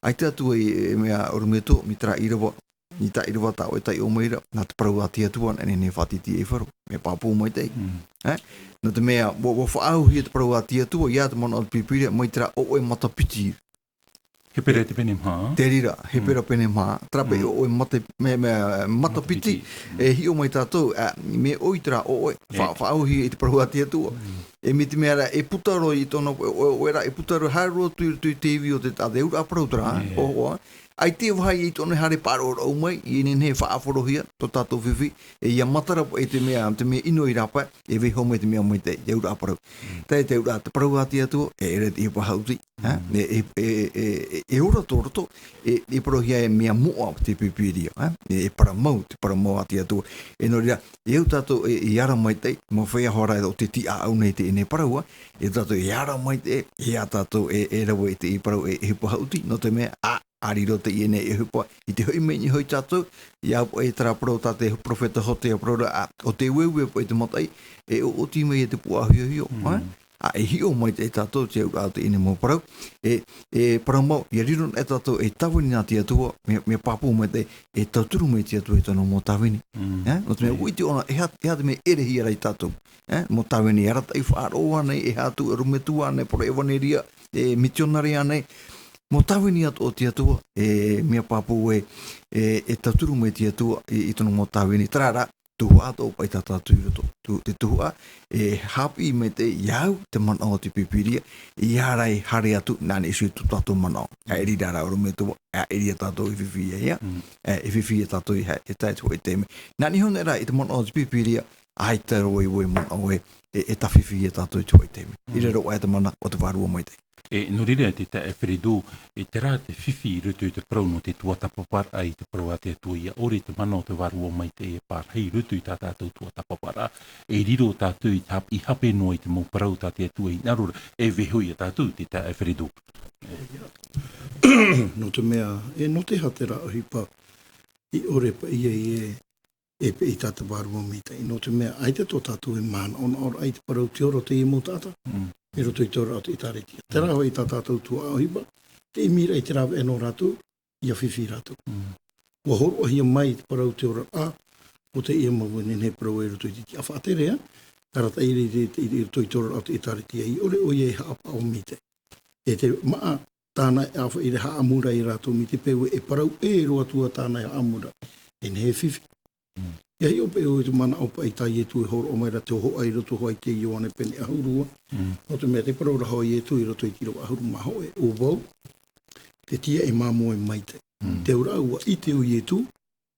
ʻAita atu e, e mea ʻorometua, mai terā ʻīrava, i tā ʻīrava tā ʻoe e taiʻo mai ra, nā te parau a te Atua, nā, e nehenehe e faʻatitiʻaifaro, mea pāpū maitaʻi. Mm. E? Nō te mea, ʻua, ʻua faʻaauhia te parau a te Atua, ia te manaʻo o te Pīpīria, mai terā ʻoʻe matapiti. Hepera te pene maha. Te reira, Hepera Mm. pene maha. Terā paʻi Mm. ʻoʻe mata-, me, me, matapiti. Matapiti. Mm. E hiʻo mai tātou, ʻa, mea ʻoi terā ʻoʻe, fa-, E. faʻaauhia i te parau a te Atua. Mm. E mai te mea ra, e puta roa i tōna ʻoʻe, ʻoʻe, ʻoʻe ra, e puta roa, haere roa atu i roto i te ivi o te taʻata, e auraʻa parau terā, E. ʻo, ʻo, ʻaita e vāhi i tōna haere pāraorao mai, i nehenehe e faʻaʻafarohia, tō tātou fifi, e ʻia matara paʻi te mea, te mea ʻino i rāpae, e vaiiho mai te mea maitaʻi, te auraʻa parau. Mm. Tae te auraʻa, te parau a te Atua, e ʻere te ʻohipa haʻuti, ha? Mm. E, e, e, e, e, e ora tō roto, e, e parauhia e mea moʻa te Pīpīria, ha? E, e parau mau, te parau mau a te Atua. E nō reira, e au tātou e, e ara maitaʻi, mau feiā hoʻi ra o te tiʻaʻau nei teie nei parau, e tātou e ara maitaʻi, e, e a tātou e, e rave i te parau e, e ʻohipa haʻuti, nō te mea, ʻa, ʻa riro teie nei ʻohipa, i te hoʻi mai nei hoʻi tātou, ʻia au paʻi terā parau tā te perofeta Hōtea parau ra, ʻa, ʻo te ueue paʻi te mataʻi, e ʻoʻoti mai e te puaʻahiohio, Mm. ʻa? ʻA, e hiʻo maitaʻi tātou te auraʻa o teie nei mau parau, e, e parau mau, ʻia riro anaʻe tātou e tāvini nā te Atua, mea, mea pāpū maitaʻi, e tauturu mai te Atua i tōna mau tāvini. Mm. E? Nō te mea, E. ʻua ʻite ʻōna, e aha, e aha te mea e ʻerehia ra ia tātou. E? Mau tāvini arataʻi faʻaroʻo ānei, e aha atu, ʻorometua ānei, parau ʻevaneria, e, mitionare ānei, mau tāvini atoʻa o te Atua, e, mea pāpū ē, e, e tauturu mai te Atua i, i tōna mau tāvini. Terā rā, tuhaʻa atoʻa paʻi tā tātou i roto. Tu-, te tuhaʻa, e haʻapiʻi mai te, ʻia au te manaʻo o te Pīpīria, ʻia ara e haere atu, nā niʻa iho i tō tātou manaʻo. ʻA e riro ra ʻorometua, ʻa e riro tātou e fifi ia, ia. Mm. E, e fifi ia tātou i ha-, e tae te hōʻē taime. Nā niʻa iho nei rā i te manaʻo o te Pīpīria, ʻaita roa e, e manaʻo e, e, e tāfifi ia tātou i te hōʻē taime. Mm. I raro aʻe te mana o te Vārua Maitaʻi. E, nō reira, te taeaʻe Feredo, e terā te fifi i roto i te parau nō te tuatāpaparaʻa i te parau a te Atua, ʻia ʻore te mana o te Vārua Maitaʻi e pārahi i roto i tā tātou tuatāpaparaʻa, e riro tātou i te hap-, i hape noa i te mau parau tā te Atua i hinaʻaro ra, e vaiiho ia tātou te taeaʻe Feredo. Nō te mea, e nō te aha terā ʻohipa, i ʻore paʻi ia e, e peʻe i tā te Vārua Maitaʻi. Nō te mea, ʻaita tō tātou e manaʻonaʻoraʻa i te parau o te ora o teie mau taʻata, Mm. i roto i te oraraʻa o te ʻĒtārētia. Terā hoʻi tā tātou tuhaʻa ʻohipa, te ʻimiraʻa i te rāveʻa nō rātou, ʻia fifi rātou. Mm. ʻUa hōroʻahia mai i te parau o te oraraʻa, ʻo teie mau e nehenehe e parau i roto i te tiʻa faʻatere, ā, arataʻi i te, i te, i roto i te oraraʻa o te ʻĒtārētia, i ʻore ʻoia e haʻapaʻo maitaʻi. E te māʻa, tāna e ʻāfaʻi ra e haʻamou ra ia rātou mai te peu e parau ʻē roa atu ā tāna e haʻamou ra. E nehenehe e fifi. Mm. ʻIa hiʻo paʻi ʻoe i te manaʻo paʻi tā Ietu e hōroʻa mai ra te hōhoʻa i roto hoʻi i te Ioane pene ʻahuru ua. Mm. Nō te mea te parau ra hoʻi a Ietu i roto i te ʻīrava ʻahuru mā hōʻē, ʻo vau, te tīaʻi māmoe maitaʻi. Mm. Te auraʻa, ʻua ʻite ʻo Ietu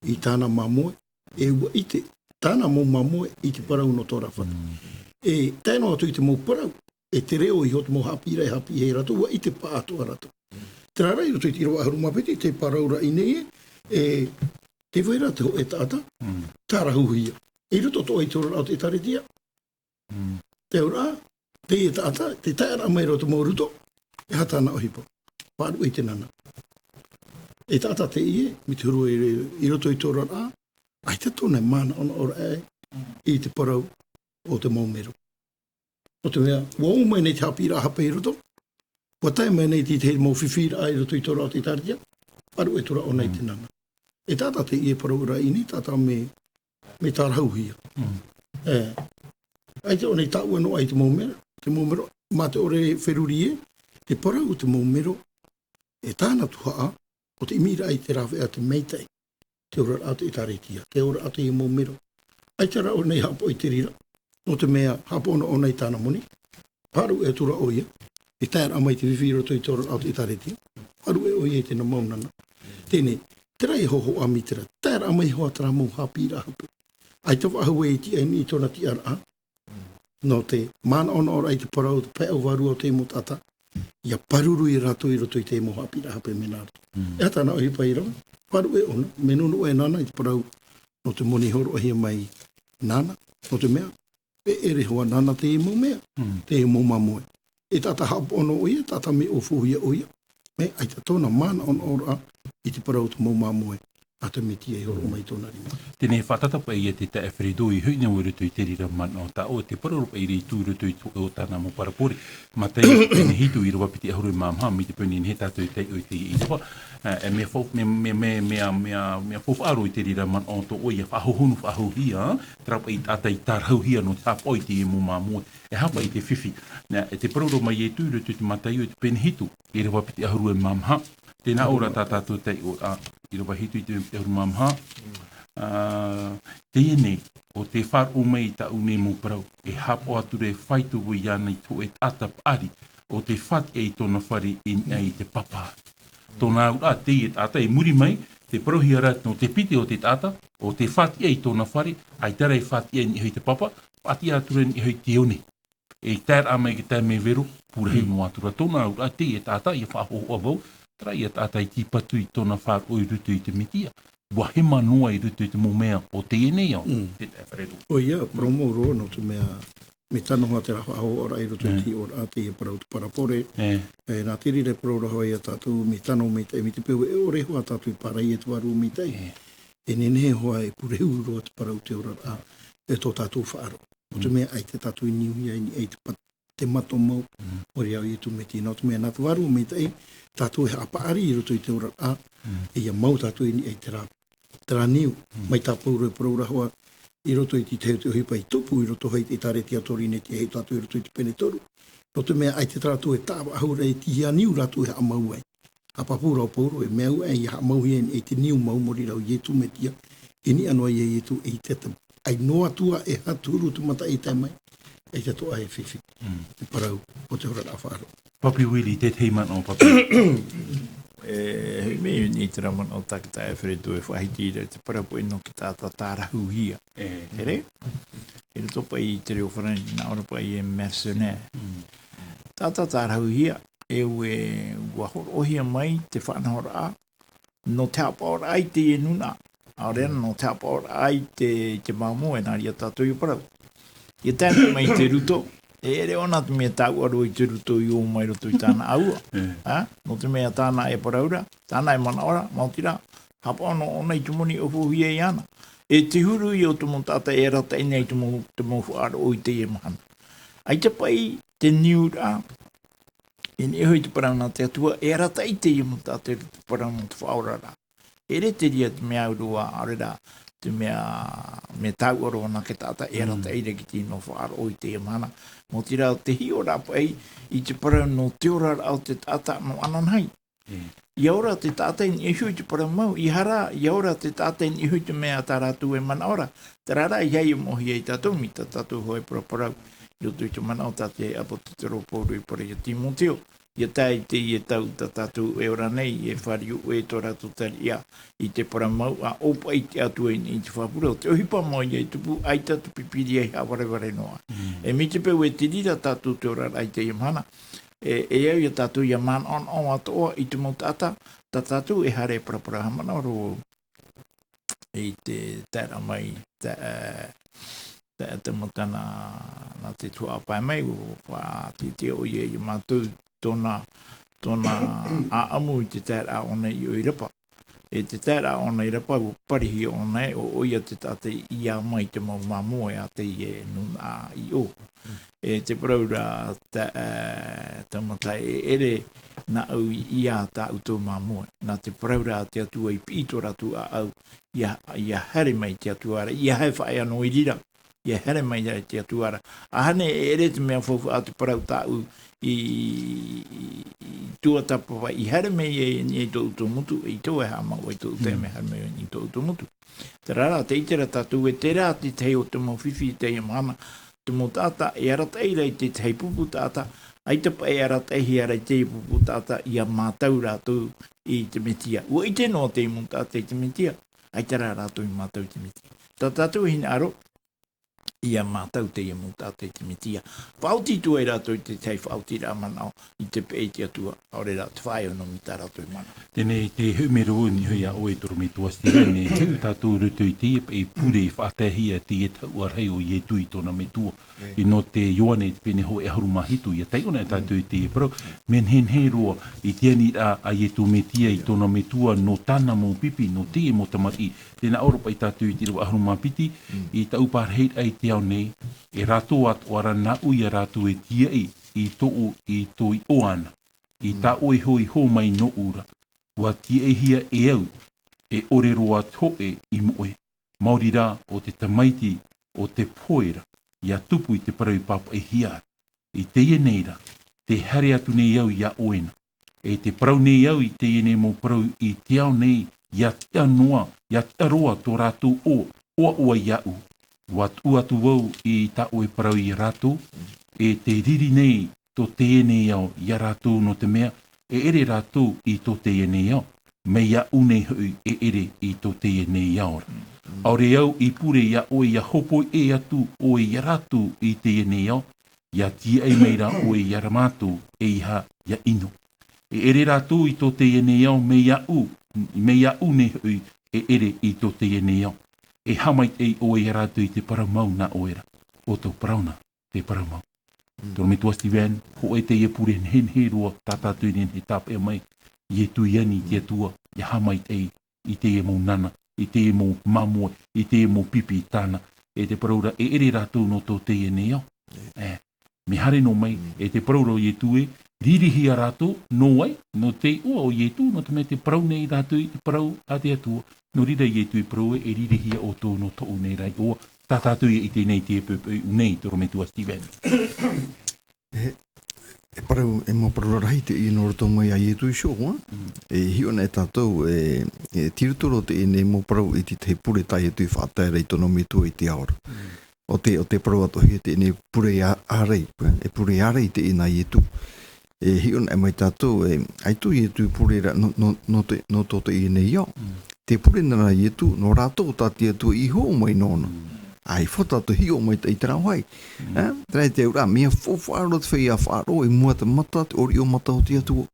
i tāna māmoe, e ʻua ʻite tāna mau māmoe i te parau nō tō rāfatu. Mm. E tae noa atu i te mau parau, e te reo iho, te mau haʻapiʻiraʻa e haʻapiʻi ia rātou, ʻua ʻite pāʻatoʻa rātou. Terā rā, i roto i te ʻīrava ʻahuru mā piti, te parau ra i ʻō nei, e, tē vai ra te hōʻē taʻata, Mm. tārahuhia. I roto atoʻa i te oraraʻa o te ʻĒtārētia, Mm. te auraʻa, teie taʻata, tē taeraʻa mai ra te mau ruto, e aha tāna ʻohipa. Faʻaruʻe i te nana. E taʻata teie, mai te huru i, i roto i te oraraʻa, ʻaita tōna e manaʻonaʻoraʻa e, i te parau o te mau mero. Nō te mea, ʻua ō mai nei te haʻapiʻiraʻa hape i roto, ʻua tae mai nei te, te mau fifi raʻa i roto i tō rātou ʻĒtārētia, faʻaruʻe atu ra ʻōna i te nana. E taʻata teie parau ra i nei, taʻata mea, mea tārahuhia. E, ʻaita ʻōna i taʻua noa i te mau mero, te mau mero, mā te ʻore feruri ē, te parau o te mau mero, e tāna tuhaʻa, ʻo te ʻimiraʻa i te rāveʻa te maitaʻi, te oraraʻa o te ʻĒtārētia, te oraraʻa o te mau mero. ʻAita rā ʻōna i haʻapaʻo i te reira, nō te mea haʻapaʻo noa ʻōna i tāna moni, faʻaruʻe atu ra ʻoia, i tae ra mai te fifi i roto i te oraraʻa o te ʻĒtārētia, faʻaruʻe ʻoia i tēnā mau nana. Teie nei, terā e hōhoʻa mai terā, tae ra mai hoʻi terā mau haʻapiʻiraʻa hape. ʻAita faʻahou e tiʻa i niʻa i tōna tiʻaraʻa, nō te manaʻonaʻoraʻa i te parau, te pae vārua o te mau taʻata, ʻia pāruru ia rātou i roto i te mau haʻapiʻiraʻa hape mea nā roto. E aha tāna ʻohipa i rave, faʻaruʻe ʻōna, mea nō noa e nana i te parau, nō te moni hōroʻahia mai nana, nō te mea, e ʻere hoʻi nana te mau mea, te mau māmoe. E taʻata haʻapaʻo noa ʻoia, taʻata mea ʻōfaʻi ʻoia, mea ʻaita tōna manaʻonaʻoraʻa i te parau o te mau māmoe a te Metia i hōroʻa mai i tōna rima. Teie nei e faʻatata paʻi ia te taeaʻe Alfredo i hoʻi nei i roto i te reira manaʻo tā ʻoe, te parau paʻi i tū i roto i tō, o tāna mau parabole. Mataio pene hitu ʻīrava piti ʻahuru e mā maha, mai te peu nehenehe tātou e taiʻo i teie ʻīrava. E, e mea fau-, mea, mea, mea, mea, mea, mea faufaʻa roa i te reira manaʻo tō ʻoe ʻia faʻahohonu, faʻahouhia, terā paʻi taʻata i tārahuhia nō te haʻapaʻo i te mau māmoe. E aha paʻi te fifi. Nā, e te parau ra mai Ietu i roto i te Mataio i te pene hitu, ʻīrava piti ʻahuru e mā maha. Tēnā ora tā tātou taiʻoraʻa, ʻīrava hitu i te piti ʻahuru mā maha. Ā, teie nei, ʻo tē faʻaroʻo mai i tāʻu nei mau parau, e haʻapaʻo atu ra e faito vau iāna i te hōʻē taʻata paʻari, ʻo tē fātiʻa i tōna fare i niʻa i te papa. Tōna auraʻa teie taʻata i muri mai, tē parauhia ra nō te piti o te taʻata, ʻo tē fātiʻa i tōna fare, ʻaita rā e fātiʻa i niʻa i te papa, fātiʻa atu ra i niʻa i te one. E tae ra mai te taime vero, pūrahi noa atu ra tōna auraʻa teie taʻata, ʻia faʻahōhoʻa vau, terā ia taʻata i tīpatu i tōna faʻaroʻo i roto i te Metia. ʻUa hema noa i roto i te mau mea o teie nei ao, te taeaʻe Alfredo. ʻOia, parau mau roa, nō te mea, mea tano hoʻi terā faʻahōhoʻaraʻa i roto i te ʻīrava, teie parau te parabole. E, nā te reira e parau ra hoʻi ia tātou, mea tano maitaʻi, mai te peu e ʻore hoʻi tātou i pārahi i te Vārua Maitaʻi. E nehenehe hoʻi e pure huru roa te parau o te oraraʻa, e tō tātou faʻaroʻo. Nō te mea ʻaita tātou i niuhia i niʻa i te pa-, te mato mau, ʻo te ao o Ietu Metia. Nō te mea nā te Vārua Maitaʻi, tātou e haʻapaʻari i roto i te oraraʻa, ʻia mau tātou i niʻa i terā, terā niu. Mai tā Pauro e parau ra hoʻi, i roto i te tahi o te ʻohipa i tupu, i roto hoʻi i te ʻĒtārētia Torinetia, e tātou i roto i te pene toru. Nō te mea ʻaita rātou e tāvaʻahu ra i te hia niu rātou e haʻamau ai. ʻA pāpū ra ʻo Pauro, e mea au ē, ʻia haʻamauhia i te niu mau mōrī ra ʻo Ietu Metia, i niʻa noa ia Ietu i te tahi. ʻAi noa atu ā e haʻaturu te mataʻi e tae mai, ʻaita atoʻa e fifi. Te parau o te oraraʻa faʻaroʻo. Papi Willie, te tahi manaʻo, Papi. E, hoʻi mai i terā manaʻo tā te taeaʻe Alfredo e faʻahiti ra, te parau paʻi nō te taʻata tārahuhia. E. Tere? I roto paʻi i te reo Farāni, nā ʻō ra paʻi e mercenaire. Taʻata tārahuhia, e ue, ʻua hōroʻahia mai te faʻanahoraʻa, nō te haʻapaʻoraʻa i teie nūnaʻa. ʻAore rā, nō te haʻapaʻoraʻa i te, i te māmoe, nā reira tātou i parau. ʻIa tae noa mai te ruto, e ʻere ʻōna te mea tāuʻaro i te ruto i ō mai roto i tāna ʻāua. Ā, nō te mea tāna e parau ra, tāna e manaʻo ra, maoti rā, haʻapaʻo noa ʻōna i te moni ʻōfaʻi iāna. E te huru ia o te mau taʻata e arataʻi nei i te mau, te mau faʻaroʻo i teie mahana. ʻAita paʻi te niuraʻa, i niʻa hoʻi te parau nā te Atua, e arataʻi teie mau taʻata i te parau nō te faʻaoraraʻa. E ʻere te reira te mea au roa, ʻaore rā, te mea, mea tāuʻaro ʻōna te taʻata e arataʻi ra i te tino faʻaroʻo i teie mahana. Maoti rā, te hiʻoraʻa paʻi i te parau nō te oraraʻa o te taʻata nō ananahi. ʻIa ora te taʻata i niʻa iho i te parau mau, ʻaita rā, ʻia ora te taʻata i niʻa iho i te mea tā rātou e manaʻo ra. Terā rā, ʻeiaha e moʻehia ia tātou, mai tā tātou hōʻē paraparau, i roto i te manaʻo tā te ʻāpōsetolo Pauro i parau ia Timoteo. ʻIa tae i teie tau tā tātou e ora nei, e fāriu ʻoe tō rātou tariʻa i te parau mau, ʻa ʻōpaʻi i te Atua i niʻa i te faʻaroʻo. Te ʻohipa mau ia i tupu, ʻaita te Pīpīria i haʻavarevare noa. E mai te peu e te reira tātou te oraraʻa i teie mahana, e, e au ia tātou ʻia manaʻonaʻo atoʻa i te mau taʻata, tā tātou e haere e paraparau, haʻamanaʻo roa vau i te taeraʻa mai, te, e, te, te mau tana, nā te tuhaʻa pae mai, ʻua faʻatītīʻa ʻoia ia mātou tōna, tōna ʻāʻamu i te taeraʻa ʻōna i ʻō i rapa. E te taeraʻa ʻōna i rapa, ʻua parihia ʻōna ē, ʻo, ʻoia te taʻata i ʻā mai te mau māmoe a teie nūnaʻa i ʻō. E te parau ra, ta-, e, taumata e ʻere nāʻu i, i ʻā tā ʻoutou māmoe. Nā te parau ra a te Atua i piʻi tō rātou ʻāʻau, ʻia, ʻia haere mai te Atua ra, ʻia hae faʻaea noa i reira, ʻia haere mai ra te Atua ra. ʻAhani e ʻere te mea faufaʻa te parau tāʻu i, i, i tuatāpapa, i haere mai e, i tō ʻoutou motu, e ʻaita e haʻamau ai tō ʻoutou, Mm. mea haere mai i tō ʻoutou motu. Terā rā, tē ʻite ra tātou ē terā te tahi o te mau fifi i teie mahana, te mau taʻata e arataʻi ra i te tahi pupu taʻata, ʻaita paʻi e arataʻihia ra i te pupu taʻata ʻia mātau rātou i te Mesia. ʻUa ʻite noa te mau taʻata i te Mesia, ʻaita rā rātou i mātau i te Mesia. Tā tātou e hinaʻaro, ʻia mātau teie mau taʻata i te Mesia. Faʻaoti atu ai rātou i te tahi faʻaotiraʻa manaʻo i te peʻe i te Atua, ʻaore rā te faʻaea noa mai tā rātou i manaʻo. Teie nei te hōʻē mero nō niʻa iā ʻoe, tō ʻoe metua Steven, e tau tātou i roto i teie peʻe pure i faʻataehia teie tahuʻa rahi o Ietu i tōna metua. E nō te Ioane te pene hōʻē ʻahuru mā hitu, ʻia taiʻo na tātou i teie parau, mea nehenehe roa i te aniraʻa a Ietu Mesia i tōna metua nō tāna mau pipi, nō teie mau tamariʻi. Tē nā ʻō ra paʻi tātou i te ʻīrava ʻahuru mā piti, Mm. i taʻu parahiraʻa i te ao nei, e rātou atoʻa ra nāʻu iā rātou e tīaʻi i tōʻu, i tō iʻoa na. I Mm. tā ʻoe iho i hō mai nōʻu ra, ʻua tīaʻihia e au, e ʻore roa te hōʻē i moʻe. Maori rā ʻo te tamaiti o te pohe ra, ʻia tupu i te parau i pāpaʻihia. I teie nei rā, tē haere atu nei au iā ʻoe na. E tē parau nei au i teie nei mau parau i te ao nei, ʻia tiʻa noa, ʻia tiʻa roa tō rātou ʻō, ʻoaʻoa iāʻu. ʻUa tuʻu atu vau i tā ʻoe parau iā rātou, e tē riri nei tō teie nei ao iā rātou nō te mea, e ʻere rātou i tō teie nei ao, mai iāʻu nei hoʻi e ʻere i tō teie nei ao ra. ʻAore au i pure iā ʻoe ʻia hōpoi ʻē atu ʻoe iā rātou i teie nei ao, ʻia tīaʻi mai rā ʻoe iā mātou, ʻeiaha ʻia ʻino. E ʻere rātou i tō teie nei ao, mai iāʻu, mai iāʻu nei hoʻi e ʻere i tō teie nei ao. E haʻamaitaʻi ʻoe iā rātou i te parau mau nā ʻoe ra, ʻo tō parau na te parau mau. Mm. Tō ʻoe metua Steven, hōʻē teie pure nehenehe roa, tā tātou i nehenehe tāpeʻa mai, Ietu i ani i te Atua, ʻia haʻamaitaʻi i teie mau nana, i teie mau māmoe, i teie mau pipi tāna. E te parau ra, e ʻere rātou nō tō teie nei ao. E, mea haere noa mai, Mm. e te parau ra o Ietu ē, ririhia rātou, nō vai, nō te iʻoa o Ietu, nō te mea tē parau nei rātou i te parau a te Atua. Nō reira Ietu i parau ē, e ririhia ʻoutou nō tōʻu nei ra iʻoa, tā tātou ʻia ʻite nei i teie poʻipoʻi nei, tō ʻoe metua Steven. E, e parau, e mau parau rarahi teie nō roto mai iā Ietu iho, ā? Mm. E hiʻo na e tātou, e, e tirotiro teie nei mau parau i te tahi pure tā Ietu i faʻatae ra i tōna metua i te ao ra. Mm. ʻO te, ʻo te parau atoʻa teie nei pure ā-, ārai, e pure ārai teie nā Ietu. E hiʻo na mai tātou, e, ʻaita Ietu i pure ra nō, nō, nō te, nō tō teie nei ao. Mm. Tē pure na ra Ietu, nō rātou tā te Atua i hō mai nōna. Mm. ʻAita ʻoia tātou hiʻo mai i terā vāhi. Mm. E? Terā te auraʻa, mea faufaʻa roa te feiā faʻaroʻo, i mua te mata, te ʻōriʻo mata o te Atua.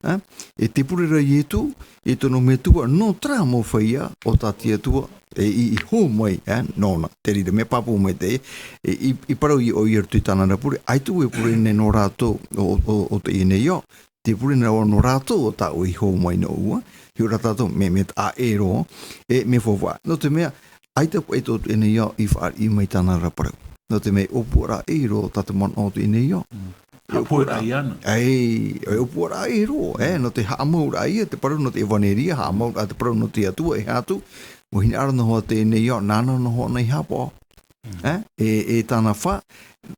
E? E tē pure ra Ietu, i tōna metua, nō terā mau feiā, ʻo tā te Atua, e i, i hō mai, e? Nōna, te reira, mea pāpū mai te, e, i, i parau ïa ʻoia i roto i tāna ra pure, ʻaita e pure nei nō rātou, ʻo, ʻo, ʻo teie nei ao, tē pure na ra nō rātou ʻo tā ʻoe i hō mai nōʻu, hiʻo ra tātou, mea, mea taʻa ʻē roa, e mea faufaʻa. Nō te mea, ʻaita paʻi tō teie nei ao i fāriʻi mai tāna ra parau. Nō te mea ʻōpuaraʻa ʻē roa tā te manaʻo o teie nei ao. Mm. E ʻōpuaraʻa ʻē ana. Ai, e ʻōpuaraʻa ʻē roa, e, nō te haʻamauraʻa ïa, te parau nō te ʻevaneria, haʻamauraʻa te parau nō te Atua, e aha atu, ʻua hinaʻaro noa hoʻi teie nei ao, nāna noa hoʻi na i haʻapaʻo. Mm. E, e, e tāna fā,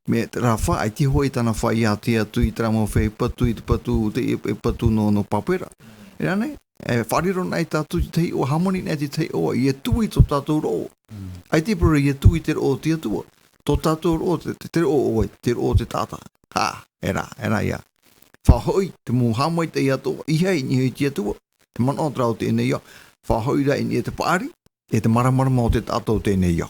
mea terā fā, ʻaita hoʻi tāna fā ʻia ʻite atu i terā mau feiā patu, i te patu, te, e, e patu nō, nō Pāpera. E rā nei, e, faʻariro na tātou i te tahi iʻoa, hāmani na te tahi iʻoa, ʻia tuʻu i tō tātou roʻo. Mm. ʻAita e parau ra ʻia tuʻu i te roʻo o te Atua. Tō tātou roʻo, te, te, te roʻo o vai, te roʻo o te taʻata. Ha, e rā, e rā ïa. Faʻahoʻi, te mau haʻamaitaʻi atoʻa, ʻeiaha i niʻa i te Atua. Te manaʻo terā o teie nei ao. Faʻahoʻi rā i niʻa i te paʻari, e te māramarama o te taʻata o teie nei ao.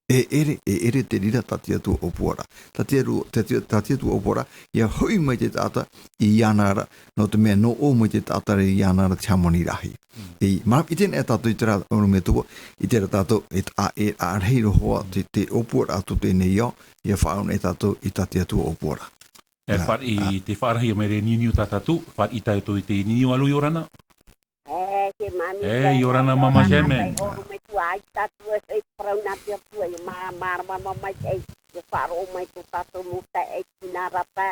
E ʻere, e ʻere te reira tā te Atua ʻōpuaraʻa. Tā te Atua, tā te, tā te Atua ʻōpuaraʻa, ʻia hoʻi mai te taʻata iāna ra, nō te mea nō ʻō mai te taʻata ra iāna ra te hāmani rahi. Mm. E, mā, ʻite na tātou i terā, ʻorometua, ʻite ra tātou, e taʻa, e taʻa rahi roa hoʻi te, te ʻōpuaraʻa tō teie nei ao, ʻia faʻaau na tātou i tā te Atua ʻōpuaraʻa. E, nā, fāriʻi, a, te faʻarahi mai ra e niuniu tā tātou, fāriʻi tātou i te niuniu, alo, ʻia ora na. E, te mā, E, ʻia ora na māmā Seme. Ōrome tua ai tātou e parau nā te Atua, e mā, mā, mā, mā, mai, e, e faʻaroʻo mai tō tātou mau taeaʻe i nā rapa.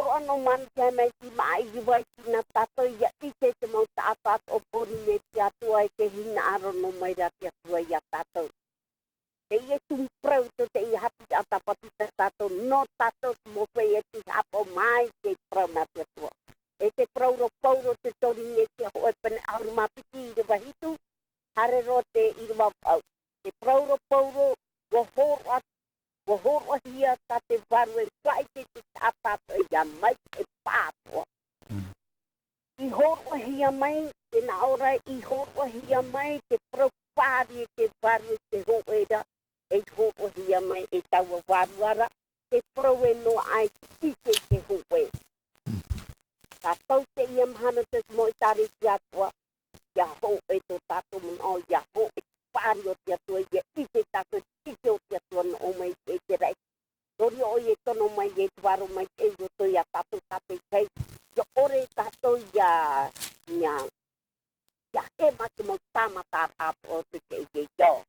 Ora nō māmā Seme i maʻi i vai i nā tātou, ʻia ʻite te mau taʻata o Pōrīnetia atoʻa e te hinaʻaro nō mai rā te Atua iā tātou. Teie tumu parau tō teie haʻapiʻiraʻa tāpati tā tātou, nō tātou te mau feiā tei haʻapaʻo mai te parau nā te Atua. E te parau ra Pauro te Korinetia hōʻē pene ʻahuru mā piti ʻīrava hitu, haere roa te ʻīrava vaʻu. Te parau ra Pauro, ʻua hōroʻa, ʻua hōroʻahia tā te Vārua e faʻaʻite i te taʻata atoʻa ʻia maitaʻi pāʻatoʻa. Mm. I hōroʻahia mai, tē nā ʻō ra, i hōroʻahia mai te parau fāriʻi e te Vārua i te hōʻē ra, e hōroʻahia mai e taua Vārua ra, te parau e noaʻa ai te ʻite i te hōʻē. Tātou teie mahana te mau ʻĒtārētia atoʻa, ʻia hōʻē tō tātou manaʻo, ʻia hōʻē fāriʻi o te Atua, ʻia ʻite tātou i te ʻite o te Atua nō ʻō mai i te raʻi. Nō reira ʻoia e tono mai e te Vārua Maitaʻi i roto iā tātou tātaʻitahi. ʻIa ʻore tātou ʻia, ʻia, ʻia ʻē mai te mau tāmataraʻa atoʻa o te teie ao.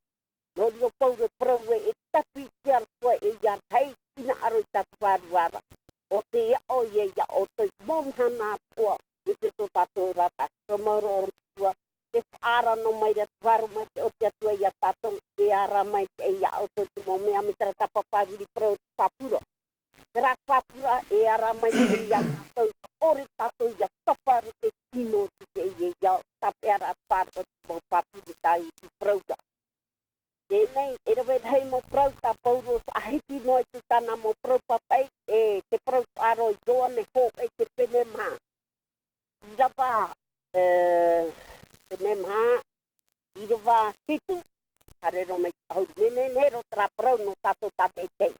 Nō reira Pauro e parau ē, e tapu i te aroha e ʻia rahi hinaʻaro i tā te Vārua ra. ʻO te aʻo ia iā ʻoutou i te mau mahana atoʻa, i te tō tātou ra, tā te mau ʻorometua, e faʻaara noa mai ra te Vārua Maitaʻi o te Atua iā tātou, e ara mai te, iā ʻoutou te mau mea, mai terā tāpapa viri parau te pāpū ra. Terā pāpū ra, e ara mai te iā tātou, ʻore tātou ʻia papa ra te tino i te teie ao, tāpeʻa ra te Vārua o te mau pāpū i tā i te parau ra. Teie nei, e rave rahi mau parau tā Pauro faʻahiti noa i te tāna mau parau papaʻi, e te parau faʻaroʻo i Ioane hōʻē te pene maha. ʻĪrava, e, pene maha, ʻīrava hitu, haere roa mai te ʻahuru, nehenehe roa terā parau nō tātou tātaʻitahi.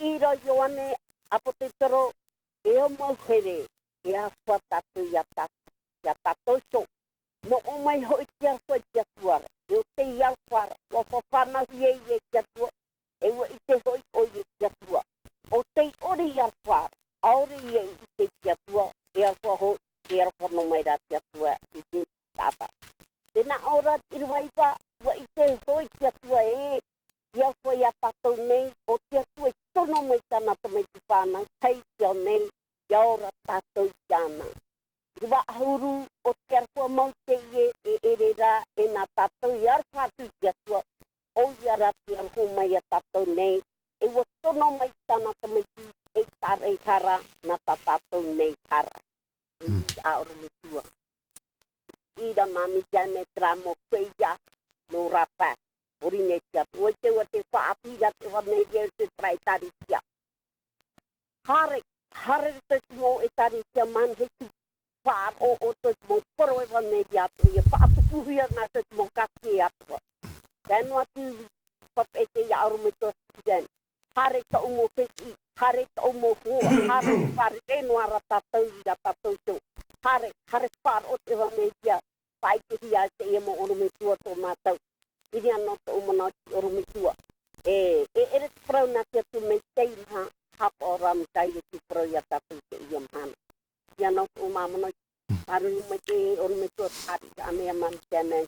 ʻĪrava Ioane, ʻāpōsetolo, e au mau here, e aroha tātou iā tā-, iā tātou iho. Nō ʻō mai hoʻi te aroha i te Atua ra, e ʻo tei aroha ra, ʻua fānauhia ïa e te Atua, e ʻua ʻite hoʻi ʻoia i te Atua. ʻO tei ʻore i aroha ra, ʻaore ïa i ʻite i te Atua, e aroha hoʻi, e aroha noa mai rā te Atua i te taʻata. Tē nā ʻō ra te ʻīrava iva, ʻua ʻite hoʻi te Atua ē, ʻia aroha iā tātou nei, ʻo te Atua i tono mai tāna tamaiti fānau, tahi iho nei, ʻia ora tātou iāna. ʻĪrava ʻahuru, ʻo te aroha mau teie e ʻere ra, e nā tātou e aroha atu i te Atua, ʻoia rā tē aroha mai iā tātou nei, e ʻua tono mai tāna tamaiti, e tāraʻehara, nā tā tātou nei hara. Mm. Te ʻorometua. ʻĪrava māmā Seme terā mau feiā nō rāpae. Pōrīnetia, ʻua ʻite ʻoe te faʻaʻite ra te ʻEvaneria i te terā ʻĒtārētia. Haere, haere te mau ʻĒtārētia manihini, faʻaroʻo ʻoutou i te mau parau ʻEvaneria atoʻa, ʻia faʻatupuhia nā te mau kati atoʻa. Tae noa atu papeʻete iā ʻorometua Steven. Haere tōʻu mau fētiʻi, haere tōʻu mau hoa, haere fārerei noa ra tātou iā tātou iho. Haere, haere faʻaroʻo te ʻEvaneria, faʻaʻitehia e teie mau ʻorometua tō mātou. Iri anō tōʻu manaʻo i te ʻorometua. E, e ʻere te parau nā te Atua mai teie maha, haʻapaʻo rā mai teie te parau iā tātou i teie mahana. Iri anō tōʻu mau manaʻo, pāruru mai te ʻorometua tāri, ʻāmene, ʻāmene, ʻāmene.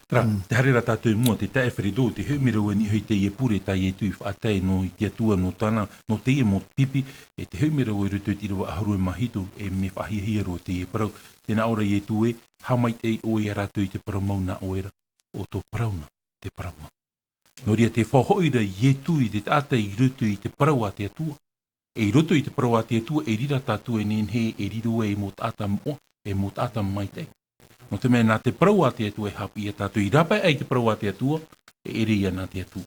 Terā, mm, te haere ra tātou i mua, te taeaʻe Alfredo, tē hoʻi mai ra vau i niʻa i teie pure tā Ietu i faʻatae noa i te Atua nō tāna, nō teie mau pipi, e tē hoʻi mai ra vau i roto i te ʻīrava ʻahuru mā hitu, e mea faʻahiahia roa teie parau. Tē nā ʻō ra Ietu ē, haʻamaitaʻi ʻoe iā rātou i te parau mau nā ʻoe ra, ʻo tō parau na te parau mau. Nō reira tē faʻahoʻi ra Ietu i te taʻata i roto i te parau a te Atua. E i roto i te parau a te Atua, e riro tātou e nehenehe, e riro ai e mau taʻata moʻa, e mau taʻata maitaʻi. Nō te mea nā te parau a te Atua e haʻapiʻi ia tātou, i rāpae ai te parau a te Atua, e ʻere ia nā te Atua.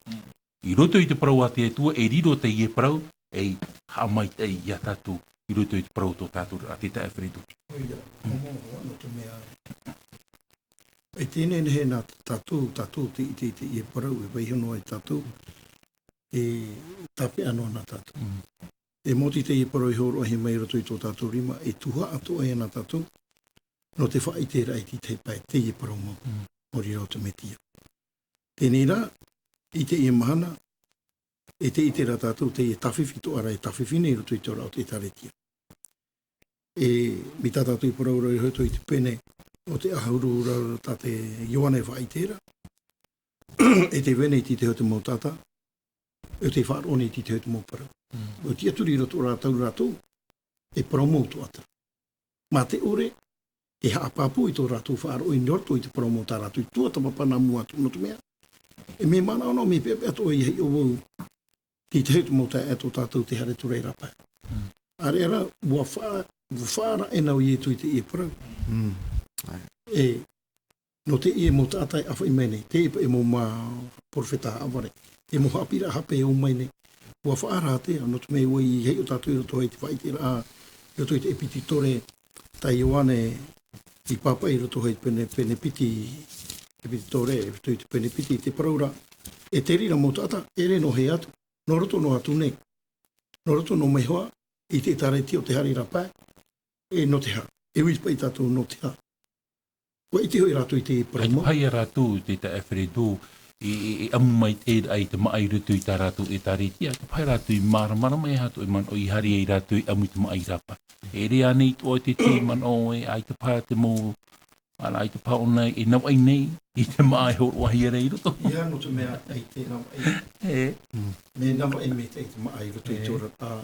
I roto i te parau a te Atua, e riro teie parau, e haʻamaitaʻi ia tātou, i roto i te parau tō tātou ra, te taeaʻe Alfredo. ʻOia, ʻo, ʻo, ʻo, nō te mea, e tē nehenehe nā tātou, tātou te ʻite i teie parau, e vaiiho noa ai tātou, e tāpeʻa noa nā tātou. Mm. E maoti teie parau i hōroʻahia mai i roto i tō tātou rima, e tuhaʻa atoʻa ia nā tātou, nō te faʻaʻite raʻa i te tahi pae, teie parau mau, mm, nō reira ʻo te Mesia. Teie nei rā, i teie mahana, e tē ʻite ra tātou, teie tāfifi atoʻa ra e tāfifi nei i roto i te oraraʻa o te ʻĒtārētia. E, mai tā tātou i parau ra i roto i te pene o te ʻahuru ra tā te Ioane e faʻaʻite ra. E tē vai nei i te hau te mau taʻata, e tē faʻaroʻo nei i te hau te mau parau. Mm. ʻO te tiʻaturi i roto rā tau rātou, e parau mau atoʻa terā. Mā te ʻore, e haʻapāpū i tō rātou faʻaroʻo i roto i te parau mau tā rātou i tuatāpapa nā mua atu nō te mea. E mea manaʻo noa, mea peʻapeʻa atoʻa ia hiʻo vau, i te hau te mau taeaʻe tō tātou tē haere atu ra i rāpae. Mm. ʻAreʻa rā, ʻua faʻa-, ʻua faʻaraʻe na ʻo Ietu i teie parau. Mm. ʻAe. E, nō teie mau taʻata e ʻāfaʻi mai nei, teie paʻi mau mā perofeta haʻavare, te mau haʻapiʻiraʻa hape e ō mai nei. ʻUa faʻaara ātea, nō te mea ʻua ʻite tātou i roto i te faʻaʻiteraʻa, i roto i te ʻepititore tā Ioane i pāpaʻi i roto i te pene, pene piti, ʻepititore, i roto i te pene piti, te parau ra, e te reira mau taʻata, e ʻere nō hea atu, nō roto noa atu nei, nō roto noa mai hoʻi i te ʻĒtārētia o te haere i rāpae, e nō te aha, e ui paʻi tātou nō te aha. ʻUa ʻite hoʻi rātou i te parau mau. ʻAita paʻi rātou, te taeaʻe Alfredo, e, e, e ʻamu maitaʻi i te māʻa i roto i tā rātou ʻĒtārētia, ʻaita paʻi rātou i māramarama e aha atoʻa e manaʻo i haere ai rātou e ʻamu i te māʻa i rāpae. E ʻere ānei atoʻa te, te manaʻo e, ʻaita paʻi te mau, ā, ʻaita paʻi ʻōna e navaʻi nei i te māʻa e hōroʻahia ra i roto. ʻIa, nō te mea ʻaita e navaʻi. E. Mea navaʻi maitaʻi te māʻa i roto i te oraraʻa, ā,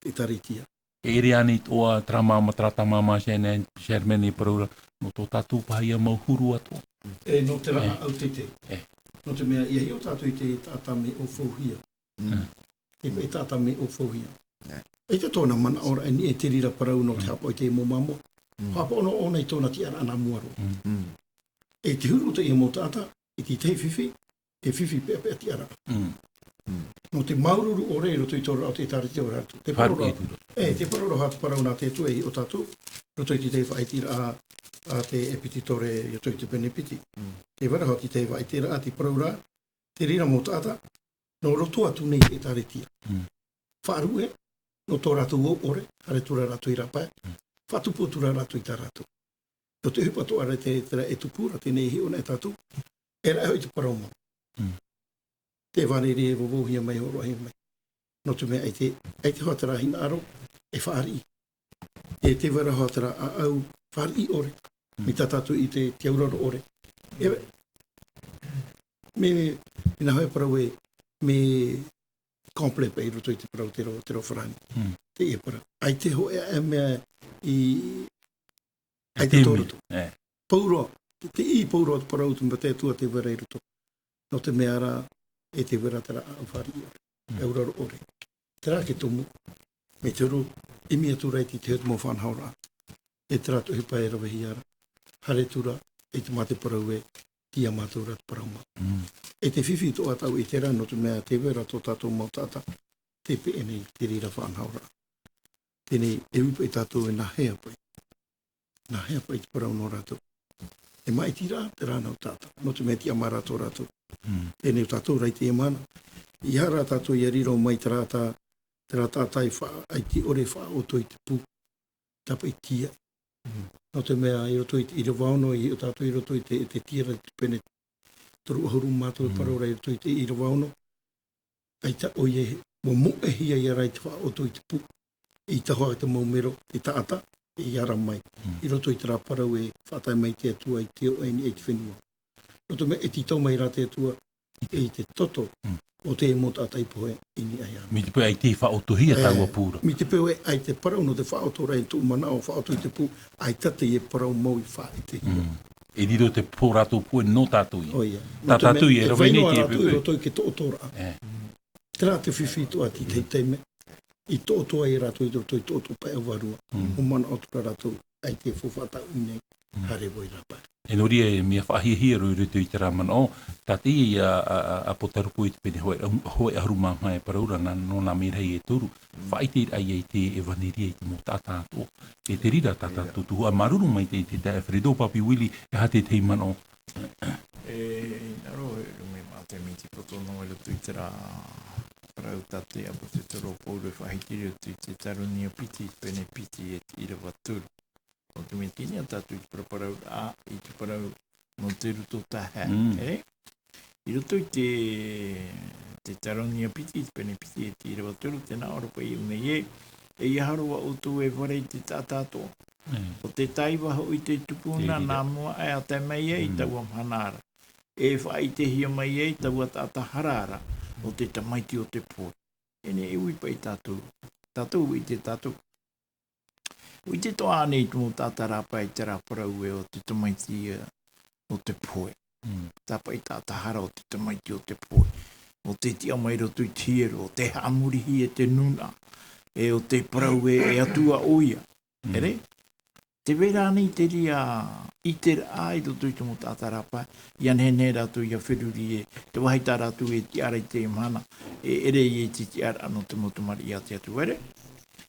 te ʻĒtārētia. E ʻere ānei atoʻa terā māmā, terā tāmāmā Shannon, Sherman e parau ra, nō tō tātou paʻi mau huru atoʻa. E, nō terā ʻāʻau teitei. E. Nō te mea, ʻia hiʻo tātou i te taʻata mea ʻaufauhia. Mm. Te paʻi taʻata mea ʻaufauhia. E. ʻAita tōna manaʻoraʻa i niʻa i te reira parau nō te haʻapaʻo i te mau māmā. Mm. Haʻapaʻo noa ʻōna i tōna tiʻaraʻa nā mua roa. Mm. E te huru o teie mau taʻata, i te tahi fifi, e fifi peʻapeʻa tiʻaraʻa. Mm. Mm. Nō te māuruuru ʻore i roto i te oraraʻa o te ʻĒtārētia o Ratu. Te parau ra, e, te parau ra, te parau nā te Atua e hiʻo tātou, roto i te tahi faʻaʻiteraʻa a te ʻepititore, i roto i te pene piti. Mm. Te vai ra hoʻi te tahi faʻaʻiteraʻa, te parau ra, te reira mau taʻata, nō roto atu nei i te ʻĒtārētia. Mm. Faʻaruʻe, nō tō rātou au ʻore, haere atu ra rātou i rāpae, mm, faʻatupu atu ra rātou i tā rātou. Nō te ʻohipa atoʻa ra te, terā e tupu ra, teie nei e hiʻo na e tātou, e rahi hoʻi te parau mau. Mm. Te ʻevaneria e vauvauhia mai, hōroʻahia mai. Nō te mea ʻaita, ʻaita hoʻi terā hinaʻaro, e fāriʻi. E te vai ra hoʻi terā ʻāʻau, fāriʻi ʻore. Mm. Mai tā tātou i te, te auraro ʻore. E, mea, mea nā hea e parau e, mea complet paʻi i roto i te parau te reo, te reo farāni. Mm. Teie parau. ʻAita hōʻē mea i, ʻaita tō roto. E. Pauroa, te, te ʻī pauroa te parau te mea te Atua te vai ra i roto. Nō te mea ra, e te vai ra terā ʻāʻau fāriʻi ʻore. Mm. Auraro ʻore. Terā te tumu. Mai te huru, ʻimi atu ra i te, te hau te mau faʻanahoraʻa. E terā te ʻohipa e ravehia ra. Haere atu ra, e te mā te parau e, tīaʻi atu ra te parau mau. Mm. E te fifi atoʻa tāʻu i terā, nō te mea te vai ra tō tātou mau taʻata, tē peʻe nei te reira faʻanahoraʻa. Teie nei, e ui paʻi tātou e nā hea paʻi. Nā hea paʻi te parau nō rātou. E maʻitiraʻa terā nō tātou. Nō te mea tīaʻi ra tō rātou. Mm. Teie nei tātou ra i teie mahana. ʻEiaha rā tātou ʻia riro mai terā ta-, terā taʻata i faʻa-, ʻaita ʻore faʻaʻoto i te pū. Tāpaʻi tīaʻi. Mm. Nō te mea i roto i te ʻīrava ono, i hiʻo tātou i roto i te, te tiara i te pene toru ʻahuru mā toru e parau ra i roto i te ʻīrava ono. ʻAita ʻoia, ʻua moʻehia ia rā i te faʻaʻoto i te pū. ʻAita hoʻi te mau mero, te taʻata, e ara mai. Mm. I roto i terā parau e faʻatae mai te Atua i te ʻoaʻoa i te fenua. Nō te mea e tītau mai rā te Atua, e i te toto, mm, o te mau taʻata i pohe i niʻa iāna. Mai te peu ʻaita i faʻaʻotohia taua pū ra. Mai te peu ʻaita e parau nō te faʻaʻotoraʻa i tōʻu manaʻo, faʻaʻoto i te pū, ʻaita teie parau mau i faʻaʻitehia. Mm. E riro te pū rātou pū e nō tātou ia. ʻOia. Tā tātou ia, e rave nei te peu. Nō te mea, e vai noa rātou i roto i te toʻotoʻoraʻa. E. Terā te fifi atoʻa i te taime. I toʻotoʻo ai rātou i roto i te toʻotoʻo pae ʻo vārua. Mm. ʻUa manaʻo atu rā rātou, ʻaita e faufaʻa tāʻu i ʻō nei, mm, haere vau i rāpae. E nō reira, e mea faʻahiahia roa i roto i terā manaʻo, tā teie ia, a, a, Apotarupo i te pene hōʻē, hōʻē ʻahuru mā maha e parau ra, nā, nō nā merahi e toru, mm, faʻaʻiteraʻa ia i te ʻevaneria i te mau taʻata atoʻa. E te reira, tā tātou tuhaʻa, māuruuru maitaʻi te, te taeaʻe Alfredo, Papi Willie, e aha te tahi manaʻo? E, hinaʻaro, e rave mai te mea ʻia poto noa i roto i terā parau tā te ʻāpōsetolo Paulo e faʻahiti ra i roto i te Tetaronia piti, pene piti e te ʻīrava toru. Nō te mea tei niʻa tātou i te paraparau, ā, i te parau nō te roto tahe, mm, e? I roto i te, Tetaronia piti, pene piti, e te ʻīrava toru, tē nā ʻō ra paʻi nei ē, E ʻia hara ʻoutou e vare i te taʻata atoʻa. Mm. ʻO te taiva hoʻi te tupuna Te reira. Nā mua aʻe e tae mai ai Mm. taua mahana ra. E faʻaʻitehia mai ai taua taʻata hara ra, ʻo te tamaiti o te pohe. E neʻi e ui paʻi tātou. Tātou ʻite tātou. ʻUa ʻite atoʻa ānei te mau taʻata rāpae i terā parau ē ʻo te tamaiti, ē, o te pohe. Mm. Tā paʻi taʻata hara ʻo te tamaiti o te pohe. ʻO te tiʻa mai roto i te hiero, ʻo te haʻamorihia e te nūnaʻa. E ʻo te parau ē, e Atua ʻoia. Mm. Ere? Tē vai ra ānei te reira ʻiteraʻa i roto i te mau taʻata rāpae, ʻia nehenehe rātou ʻia feruri e, te vāhi tā rātou e tiʻa ra i te mahana, e ʻere ia i te tiʻaraʻa nō te mau tamariʻi a te Atua, ere?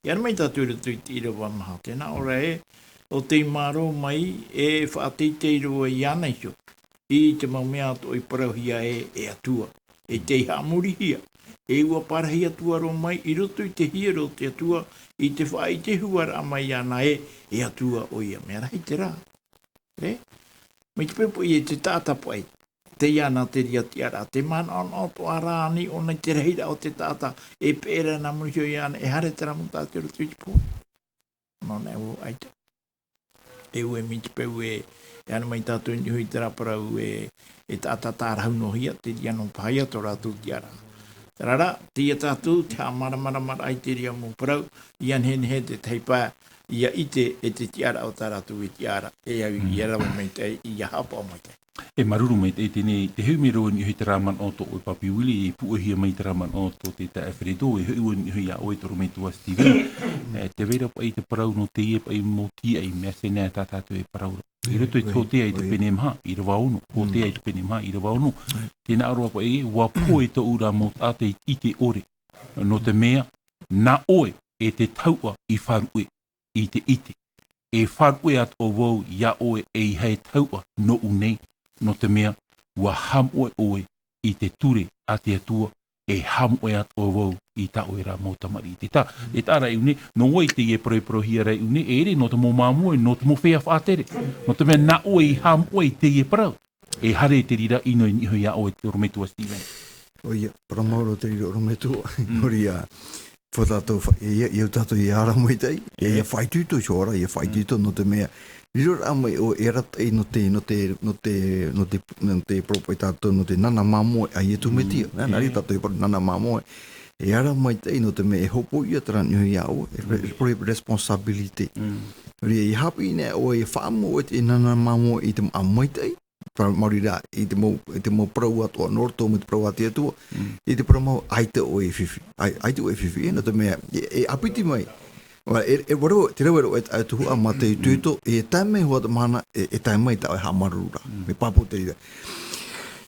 ʻIa haere mai tātou i roto i te ʻīrava maha, tē nā ʻō ra ē, ʻo tei mārō mai, e faʻateitei roa iāna iho, i te mau mea atoʻa i parauhia e, e Atua, e tei haʻamorihia, e ʻua parahi atu roa mai i roto i te hiero o te Atua, i te faʻaʻite huaraʻa mai iāna ē, e Atua ʻoia, mea rahi terā. Re? Mai te peu paʻi e te taʻata paʻi, tei iāna te reira tiʻaraʻa, te manaʻonaʻo atoʻa rā ānei ʻōna i te rahiraʻa o te taʻata, e peʻe ra nā muri iho iāna, e haere terā mau taʻata i roto i te pohe. Nō nei ʻua ʻaita. E ʻua e mai te peu e, e ana mai tātou i niʻa i terā parau ē, e taʻata tārahu noa hia, te reira nō paʻi atoʻa tō rātou tiʻaraʻa. Terā rā, teie tātou, te haʻamāramaramaraʻa i te reira mau parau, ʻia nehenehe te tahi pae, ʻia ʻite e te tiʻaraʻa o tā rātou e tiʻa ra, e au, Mm. ʻia rave maitaʻi, ʻia haʻapaʻo maitaʻi. E māuruuru maitaʻi teie, te humi roa i niʻa i terā manaʻo tō ʻoe Papi Willie, e puʻehia mai terā manaʻo tō te taeaʻe Fredo, e hoʻi vau i niʻa iā ʻoe te ʻorometua Steven. E, tē vai ra paʻi te parau nō teie paʻi mau tīaʻi, mea sēnē tā tātou e parau ra. I roto i te Hōtea i te pene maha, ʻīrava ono, Hōtea i te pene maha, ʻīrava ono. Tē nā ʻō ra paʻi, ʻua pohe tōʻu ra mau taʻata i te ʻore. Nō te mea, nā ʻoe e te tauʻa i faʻaruʻe i te ʻite. E faʻaruʻe atoʻa vau iā ʻoe e ʻeiaha e tauʻa nōʻu nei, nō te mea, ʻua haʻamoʻe ʻoe i te ture a te Atua, e haʻamoʻe atoʻa vau i tā ʻoe ra mau tamariʻi. Te tā, e taʻa ra e ʻū nei, nō vai teie e parauparauhia ra e ʻū nei, e ʻere nō te mau māmoe, nō te mau feiā faʻatere. Nō te mea nā ʻoe i haʻamoʻe i teie parau. E haere te reira ʻino i niʻa iho iā ʻoe te ʻorometua Steven. ʻOia, parau maoro te reira ʻorometua, Mm. nō reira, fā tātou fa-, e ia, ia tātou ia ara maitaʻi, e ia Mm. faʻaitoito iho ra, ia faʻaitoito Mm. nō te mea. Riro rā mai ʻoe e arataʻi nō te, nō te, nō te, nō te, nō te parau paʻi tātou, nō te nana māmoe a Ietu Mm. Metia. Nā, nā reira Mm. tātou e parau nana māmoe. E ara maitaʻi nō te mea e hopoiʻa terā niʻa iho iā ʻoe, e re-, Mm. re-, responsibility. Mm. Nō reira, e haʻapiʻi nei ʻoe e faʻaʻamu ʻoe te nana māmoe i te mau maitaʻi. Parau maori rā, i te mau, i te mau parau atoʻa, nō roto mai te parau a te Atua, Mm. i te parau mau, ʻaita ʻoe e fifi, ʻai-, ʻaita ʻoe e fifi, e, nō te mea, e, e ʻāpiti mai. Ora, e, e, ʻua rave, te rave roa e taʻa tuhaʻa mā te Mm. itoito, e tae mai hoʻi te mahana, e, e tae mai tā ʻoe haʻamāuruuru ra. Mm. Mea pāpū te reira.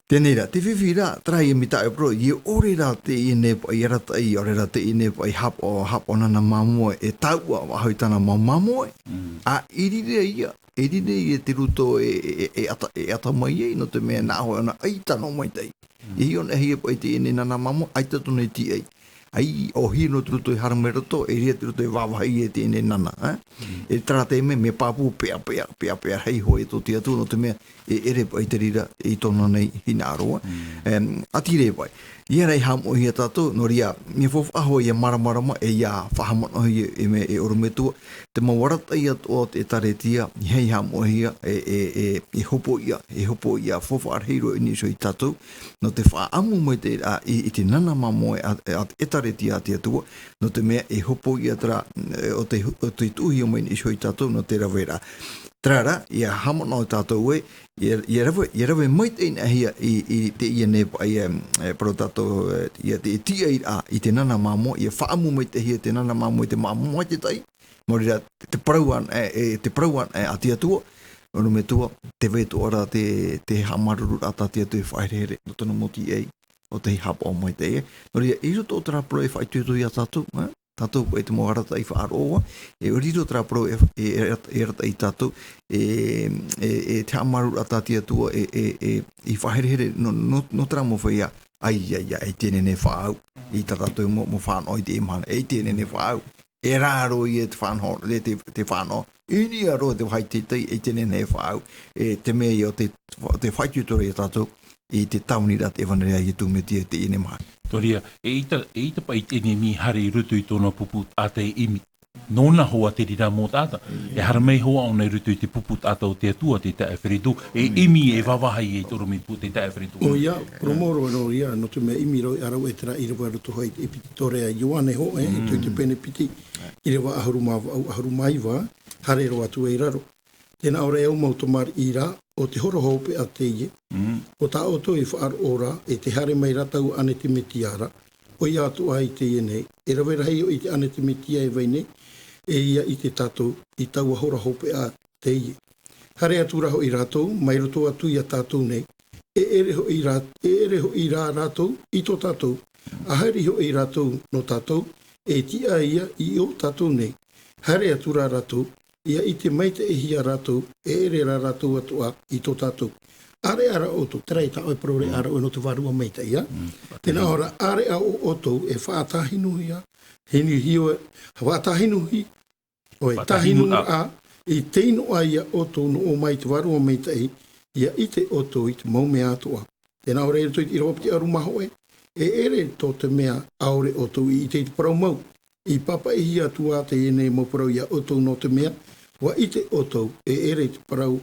Teie rā, te fifi rā, terā ia mai tā ʻoe parau, e ʻore rā teie nei paʻi arataʻi, ʻaore rā teie nei paʻi haʻapaʻo, haʻapaʻo nana māmoe, e tauʻa faʻahou i tāna mau māmoe, Mm. ā, i reira ia, E riro ia te roto e, e, e, e ata, e ata mai ai, nō te mea nā hōʻē ʻōna ʻaita noa maitaʻi. Mm. E hiʻo noa hia paʻi teie nei nana māmoe, ʻaita tōna e tīaʻi. ʻAi, ʻōhie nō te roto e haere mai roto, e riro te roto e vāvāhi e teie nei nana, eh? Mm. E terā te mea, mea pāpū peʻapeʻa, peʻapeʻa rahi hoʻi tō te Atua, nō te mea, e ʻere paʻi te reira i tōna nei hinaʻaro. Mm. Em, ʻati rē paʻi. ʻIa haʻamoʻehia tātou, nō reira, mea faufaʻa hoʻi ʻia māramarama, e ʻia faʻahaʻamanaʻohia e mea e ʻorometua, te mau arataʻi atoʻa o te ʻĒtārētia, ʻeiaha e haʻamoʻehia, e, e, e, e hopoiʻa, e hopoiʻa, faufaʻa rahi roa i niʻa iho ia tātou, nō te faʻaʻamu mai te, a, i, i te nana māmoe a, a te ʻĒtārētia a te Atua, nō te mea e hopoiʻa terā, e, ʻo tei, ʻo tei tuʻuhia mai i niʻa iho ia tātou, nō te rave ra. Terā rā, ʻia haʻamanaʻo tātou ē, ʻia, ʻia rave, ʻia rave maitaʻi noa hia i, i teie nei paʻi, e, e, parau tātou, e, ʻia te, e tīaʻi ra, i te nana māmoe, ʻia faʻaʻamu maitaʻi hia te nana māmoe, te māmoe maitaʻi, Nō reira, te parau anaʻe, e, te parau anaʻe a te Atua, ʻorometua, tē vai atoʻa ra te, te haʻamāuruururaʻa tā te Atua e faʻaherehere, nō tōna mau tīaʻi, ʻo tei haʻapaʻo maitaʻi, e. Nō reira, i roto o terā parau e faʻaitoito ia tātou, e? Tātou paʻi te mau arataʻi faʻaroʻo, e, i roto terā parau e, e, e, e arataʻi ia tātou, e, e, e te haʻamāuruururaʻa tā te Atua, e, e, e, i faʻaherehere, nō, nō, nō terā mau feiā, ʻaita, ʻaita, ʻaita e nehenehe e faʻaau, i tā tātou mau, mau fānaʻo i teie mahana, ʻaita e nehenehe e faʻaau. E rā roa ia te fānaʻo, te, te, te fānaʻo. I niʻa roa te vāhi teitei, ʻaita e nehenehe e faʻaau. E te mea ia ʻo te, te faʻaitoito ra ia tātou, i te tāviniraʻa te ʻevanelia a Ietu Metia i teie nei mahana. Nō reira, eʻita, eʻita paʻi teie nei haere i roto i tōna pupu taʻata e ʻimi. nōna hoʻi te reira mau taʻata. E haere mai hoʻi ʻōna i roto i te pupu taʻata o te Atua, te taeaʻe Feredo, e ʻimi, e vāvāhi e toro mai te taeaʻe Feredo. ʻOia, poromo roa nō ia, nō te mea ʻimi roa iā rāua e terā ʻīrava i roto hoʻi i te ʻepetitōre a Ioane hoʻi, e, i te pene piti, ʻīrava ʻahuru mā vaʻu, ʻahuru mā iva, haere roa atu ai i raro. Tē nā ʻō ra, e au mau tamariʻi ra, ʻo te hora hopeʻa teie. ʻO tā ʻoutou e faʻaroʻo ra, e tē haere mai ra taua ʻāneti Metia ra, ʻoia atoʻa i teie nei, e rave rahi hoʻi te ʻāneti Metia e vai nei, e ʻia ʻite tātou i taua hora hopeʻa teie. Haere atu ra hoʻi rātou, mai roto atu iā tātou nei, e ʻere hoʻi rā, e ʻere hoʻi rā rātou i tō tātou, ʻa haere hoʻi rātou nō tātou, e tiʻa ia i ō tātou nei. Haere atu ra rātou, ʻia ʻite maitaʻihia rātou, e ʻere rā rātou atoʻa i tō tātou. ʻĀreʻa ra ʻoutou, terā e tā ʻoe parau ra, ʻāreʻa ʻoe nō te vārua maitaʻi, ā? Tē nā ʻō ra, ʻāreʻa ʻo ʻoutou e faʻatāhinuhia, hinuhia, faʻatāhinuhi, ʻoe, tāhinu ra, i tei noaʻa ia ʻoutou nō ʻō mai te vārua maitaʻi, ʻia ʻite ʻoutou i te mau mea atoʻa. Tē nā ʻō ra i roto i te ʻīrava piti ʻahuru mā hōʻē, e ʻere tō te mea ʻaore ʻoutou i ʻite i te parau mau. I pāpaʻihia atu ā teie nei mau parau iā ʻoutou nō te mea, ʻua ʻite ʻoutou, e ʻere te parau,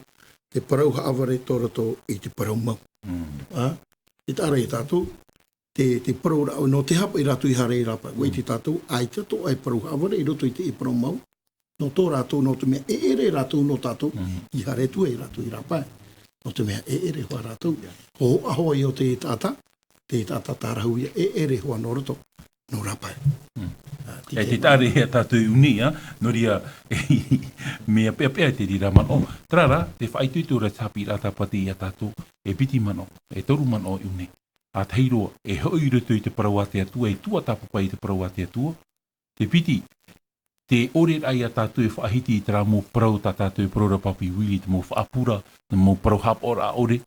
te parau haʻavare tō roto i te parau mau. Ā, e taʻa ra iā tātou, te, te parau ra, nō te aha paʻi rātou i haere i rāpae. ʻUa ʻite tātou, ʻaita atoʻa e parau haʻavare i roto i te parau mau. Nō tō rātou, nō te mea e ʻere rātou nō tātou, i haere atu ai rātou i rāpae. Nō te mea e ʻere hoʻi rātou. Hōhoʻa hoʻi ʻo te taʻata, te taʻata tārahu ia e ʻere hoʻi nō roto, nō rāpae. Ā, e te taʻa ra iā tātou i ʻuni, ā, nō reira, mea peʻapeʻa te reira manaʻo. Terā rā, te faʻaitoito ra te haʻapiʻiraʻa Tāpati iā tātou, e piti manaʻo, e toru manaʻo i ʻuni. Ā tahi roa, e hoʻi i roto i te parau a te Atua, e tuatāpapa i te parau a te Atua. Te piti, te ʻore ra iā tātou e faʻahiti i terā mau parau tā tātou e parau ra Papi Willie, te mau faʻapura, te mau parau haʻapaʻoraʻa ʻore,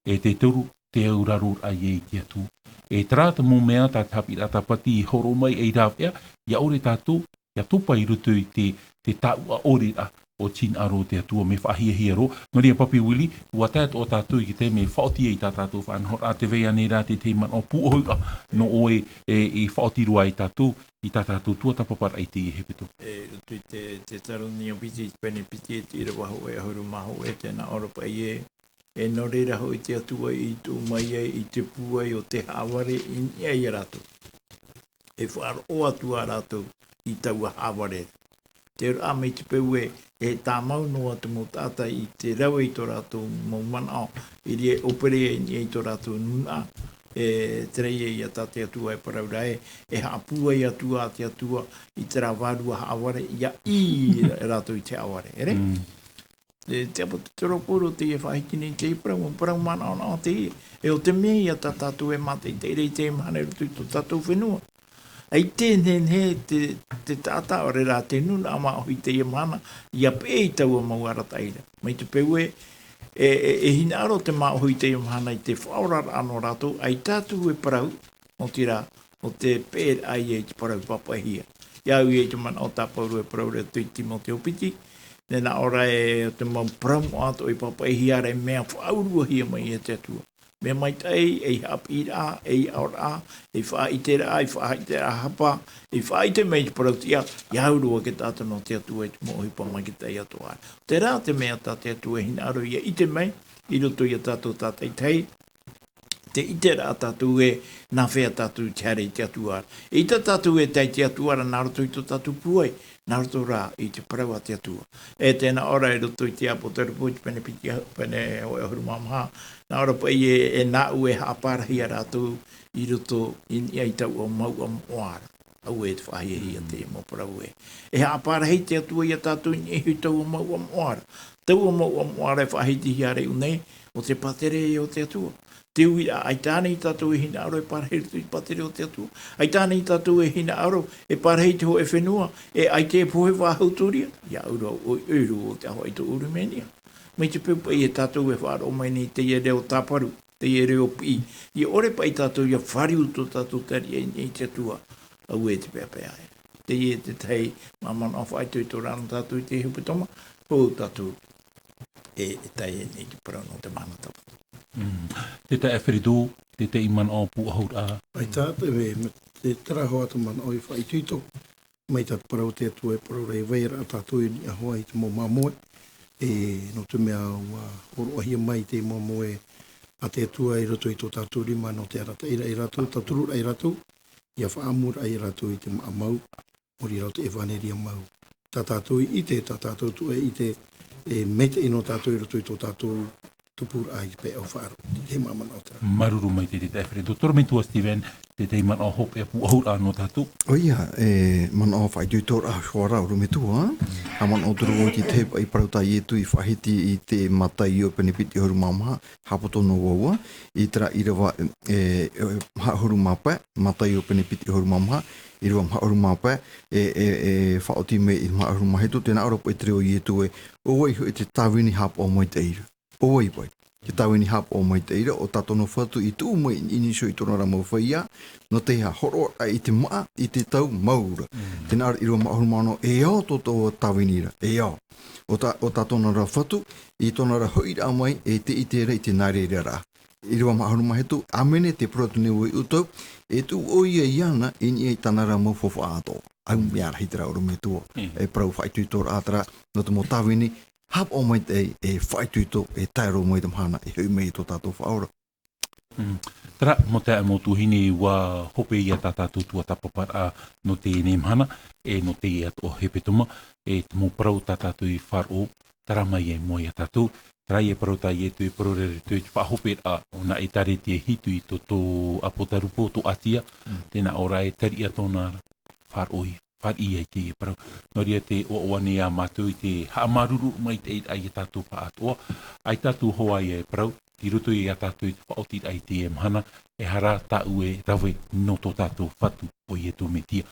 e te toru, te auraroraʻa ia i te Atua. E terā te mau mea tā te haʻapiʻiraʻa Tāpati i hōroʻa mai ei rāveʻa, ʻia ʻore tātou, ʻia topa i roto i te, te taʻuʻa ʻore ra, ʻo te hinaʻaro o te Atua, mea faʻahiahia roa. Nō reira, Papi Willie, ʻua tae atoʻa tātou i te taime e faʻaoti ai tā tātou faʻanahoraʻa, tē vai ānei ra te tahi manaʻo pūʻohuraʻa nō ʻoe e, e faʻaoti roa ai tātou i tā tātou tuatāpaparaʻa i teie hepetoma? E, i te, te Tesalonia piti, pene piti, e te ʻīrava hōʻē ʻahuru mā hōʻē, tē nā ʻō ra paʻi ē, e nō reira hoʻi te Atua i tuʻu mai ai i te pūai o te haʻavare i niʻa ia rātou. E faʻaroʻo atu ā rātou i taua haʻavare. Te auraʻa mai te peu ē, e tāmau noa te mau taʻata i te rave i tō rātou mau manaʻo, i reira e ʻōpere ai i tō rātou nūnaʻa, e, terā ia tā te Atua e parau ra ē, e haʻapūai atu ā te Atua i terā vārua haʻavare, ʻia ʻī rātou i te haʻavare, ʻere? E te ʻāpōsetolo Paulo teie e faʻahiti nei i te parau, parau manaʻonaʻo teie. E ʻo te mea ia tā tātou e mātaʻitaʻi ra i teie mahana i roto i tō tātou fenua. ʻAita e nehenehe te, te taʻata, ʻaore rā te nūnaʻa māʻohi i teie mahana, ʻia peʻe i taua mau arataʻi ra. Mai te peu ē, e, e, e hinaʻaro te māʻohi i teie mahana i te faʻaoraraʻa nō rātou, ʻaita atu e parau, nō te reira, ʻo te peʻeraʻa ia i te parau pāpaʻihia. ʻIa au ia i te manaʻo tā Paulo e parau ra i te Timoteo piti, tē nā ʻō ra ē, ʻo te mau parau moʻa atoʻa i pāpaʻihia ra, e mea faʻauruahia mai e te Atua. Mea maitaʻi, ei haʻapiʻiraʻa, ei aʻoraʻa, ei faʻaʻiteraʻa, ei faʻaʻiteraʻa hapa, ei faʻaʻite mai i te parau tiʻa, ʻia au roa ake tātou nō te Atua i te mau ʻohipa maitaʻi atoʻa. Terā te mea tā te Atua e hinaʻaro ʻia ʻite mai, i roto ia tātou tātaʻitahi, te ʻiteraʻa tātou ē, nā hea tātou i te haere i te Atua ra. ʻEita tātou e tae i te Atua ra nā roto i tō tātou pūai, nā roto rā i te parau a te Atua. E tē nā ʻō ra i roto i te ʻĀpōsetolo Paulo, pene piti, pene hōʻē ʻahuru mā maha, nā ʻō ra paʻi ē, e nāʻu e haʻapārahi ia rātou i roto i niʻa i taua mouʻa moʻa ra. Auē te faʻahiahia teie mau parau ē. E haʻapārahi te Atua ia tātou i niʻa i taua mouʻa moʻa ra. Taua mouʻa moʻa ra e faʻahitihia ra i ʻō nei, ʻo te pātireia o te Atua. Te uiraʻa, ʻaita ānei tātou e hinaʻaro e pārahi i roto i te pātireia o te Atua? ʻAita ānei tātou e hinaʻaro e pārahi i te hōʻē fenua, e ʻaita e pohe faʻahou tūria? ʻIa au roa, ʻoiʻoi roa ʻo te ʻāvaʻe i tō ʻuru mea niʻa. Mai te peu paʻi ē tātou e faʻaroʻo mai nei teie reo tāparu, teie reo piʻi. ʻIa ʻore paʻi tātou ʻia fāriu tō tātou tariʻa i niʻa i te Atua. Auē te peʻapeʻa ē. Teie te tahi mau manaʻo faʻaitoito ra nō tātou i teie hepetoma, hou tātou e, e tae nei te parau nō te mahana Tāpati. Mm. Te taeaʻe Feredo, te tahi manaʻo pūʻohuraʻa. ʻAita, te, me, me, te terā hoʻi te manaʻo i faʻaitoito. Mai tā te parau o te Atua e parau ra, e vai ra tātou i niʻa hoʻi i te mau māmoe. E, nō te mea ua hōroʻahia mai te māmoe a te Atua i roto i tō tātou rima nō te arataʻi ra ia rātou, tauturu ra ia rātou, ʻia faʻaʻamu ra ia rātou i te māʻa mau, ʻori rā te ʻevaneria mau. Tā tātou i ʻite, tā tātou atoʻa e ʻite, e maitaʻi nō tātou i roto i tō tātou tupuraʻa i te pae ʻau faʻaroʻo. Te manaʻo o te rā. Māuruuru maitaʻi te taeaʻe Fred. Tō te manaʻo Steven, te tahi manaʻo hopeʻa pūʻohu ra nō tātou. ʻOia, e manaʻo faʻaitoitoraʻa hoʻi ra ʻorometua. ʻA manaʻo turu ʻoe i te tahi parau tā Ietu i faʻahiti i te Mataio pene piti ʻahuru mā maha, haʻapoto noa vau i terā ʻīrava, e, e, maha ʻahuru mā pae, Mataio pene piti ʻahuru mā maha, ʻīrava maha ʻahuru mā pae, e, e, e, faʻaoti mai i maha ʻahuru mā hitu, tē nā ʻō ra paʻi te reo o Ietu ē, ʻo vai hoʻi te tāvini haʻapaʻo maitaʻi ra. ʻO vai paʻi te tāvini haʻapaʻo maitaʻi ra, ʻo tā tōna Fatu i tuʻu mai i niʻa iho i tōna ra mau feiā, nō te hōroʻa i te māʻa, i te tau mau ra. Mm. Tē nā ʻō ra ʻīrava maha ʻahuru mā ono, e ao tō taua tāvini ra, e ao. ʻO tā, ʻo tā tōna ra Fatu, i tōna ra hoʻiraʻa mai, e te ʻite ra i te nā reira rā. ʻĪrava maha ʻahuru mā hitu, ʻĀmene, tē parau atu nei vau ia ʻoutou, e tuʻu ʻoia iāna i niʻa i tāna ra mau faufaʻa atoʻa. ʻAu mea rahi terā ʻorometua, Mm. e parau faʻaitoitoraʻa terā, nō te mau tāvini, haʻapaʻo maitaʻi, e faʻaitoito, e tae roa mai te mahana, e hoʻi mai i tō tātou Faʻaora. Mm. Terā, mau taeaʻe, mau tuahine, ʻua hope ia tā tātou tuatāpaparaʻa nō teie nei mahana, e nō teie atoʻa hepetoma, e te mau parau tā tātou i faʻaroʻo, terā mai i mua ia tātou, terā ia parau tā Ietu e parau ra i te faʻahoperaʻa o nā ʻĒtārētia e hitu i tō, tō Apotarupo, tō Atia, Mm. tē nā ʻō ra e tariʻa tōna ra, faʻaroʻo ia, fāriʻi ia i teie parau. Nō reira tē ʻoaʻoa nei ā mātou i te haʻamāuruuru maitaʻi ia tātou pāʻatoʻa, ʻaita tātou hoʻi e parau, i roto ia tātou i te faʻaotiraʻa i teie mahana, e aha rā tāʻu e rave nō tō tātou Fatu ʻo Ietu Metia.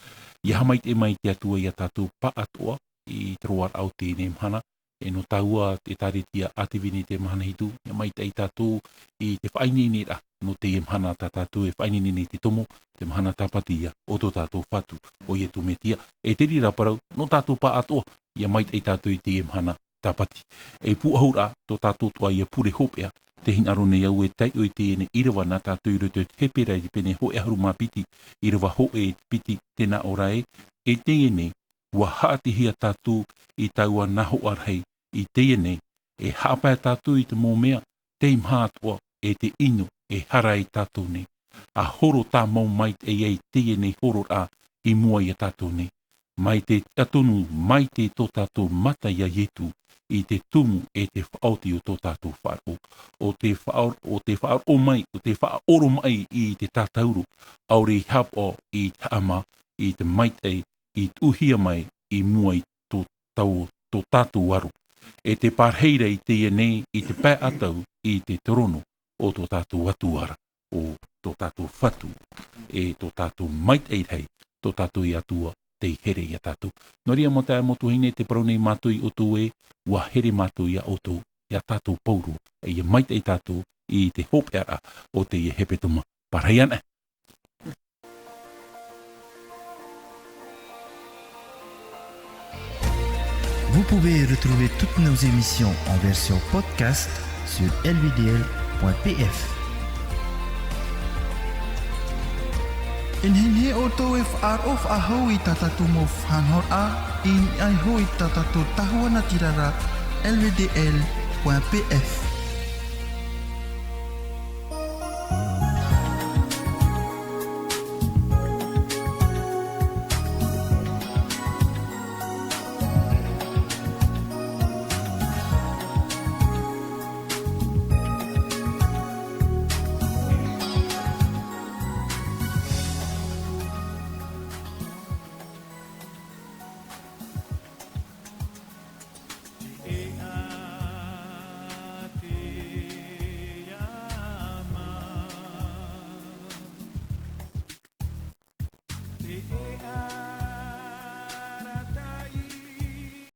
ʻIa haʻamaitaʻi mai te Atua ia tātou pāʻatoʻa, i te roaraʻa o teie mahana, e nō taua ʻĒtārētia ʻātīvini i te mahana hitu, ʻia maitaʻi tātou i te faʻaineineraʻa nō teie mahana tā tātou e faʻaineine nei i te tomo, te mahana tāpati ïa o tō tātou Fatu, ʻo Ietu Metia. E te reira parau, nō tātou pāʻatoʻa, ʻia maitaʻi tātou i teie mahana tāpati. E pūʻohu ra tō tātou atoʻa ïa pure hopeʻa, tē hinaʻaro nei au e taiʻo i teie nei ʻīrava nā tātou i roto i te Heperairi pene hōʻē ʻahuru mā piti, ʻīrava hōʻē piti, tē nā ʻō ra ē, e teie nei, ʻua haʻatihia tātou i taua nahoʻa rahi, i teie nei, e haʻapae tātou i te mau mea tei maha atoʻa, e te ʻino e hara ai tātou nei. ʻA horo tāmau maitaʻi ai teie nei hororaʻa i mua ia tātou nei. Mai te tiʻatonu, mai te tō tātou mata ia Ietu, i te tumu e te faʻaoti o tō tātou faʻaroʻo. ʻO te faʻaor-, ʻo te faʻaroʻo mai, ʻo te faʻaoromaʻi i te tātauro, ʻaore i haʻapaʻo i te haʻamā, i te maitaʻi, i tuʻuhia mai i mua i tō tau, tō tātou aro. E te pārahi ra i teie nei i te pae ʻatau i te torono o tō tātou Atua ra, ʻo tō tātou Fatu, e tō tātou maitaʻi rahi, tō tātou Atua tei here ia tātou. Nō reira mau taeaʻe mau tuahine, tē parau nei mātou ia ʻoutou ē, ʻua here mātou ia ʻoutou, ia tātou pauroa, ʻia maitaʻi tātou i te hopeʻaraʻa o teie hepetoma. Pārahi ana. Vous pouvez retrouver toutes nos émissions en version podcast sur L V D L point P F. E nehenehe ʻoutou e faʻaroʻo faʻahou i tā tātou mau faʻanahoraʻa, i niʻa iho i tā tātou tahua natirara, L V D L point P F.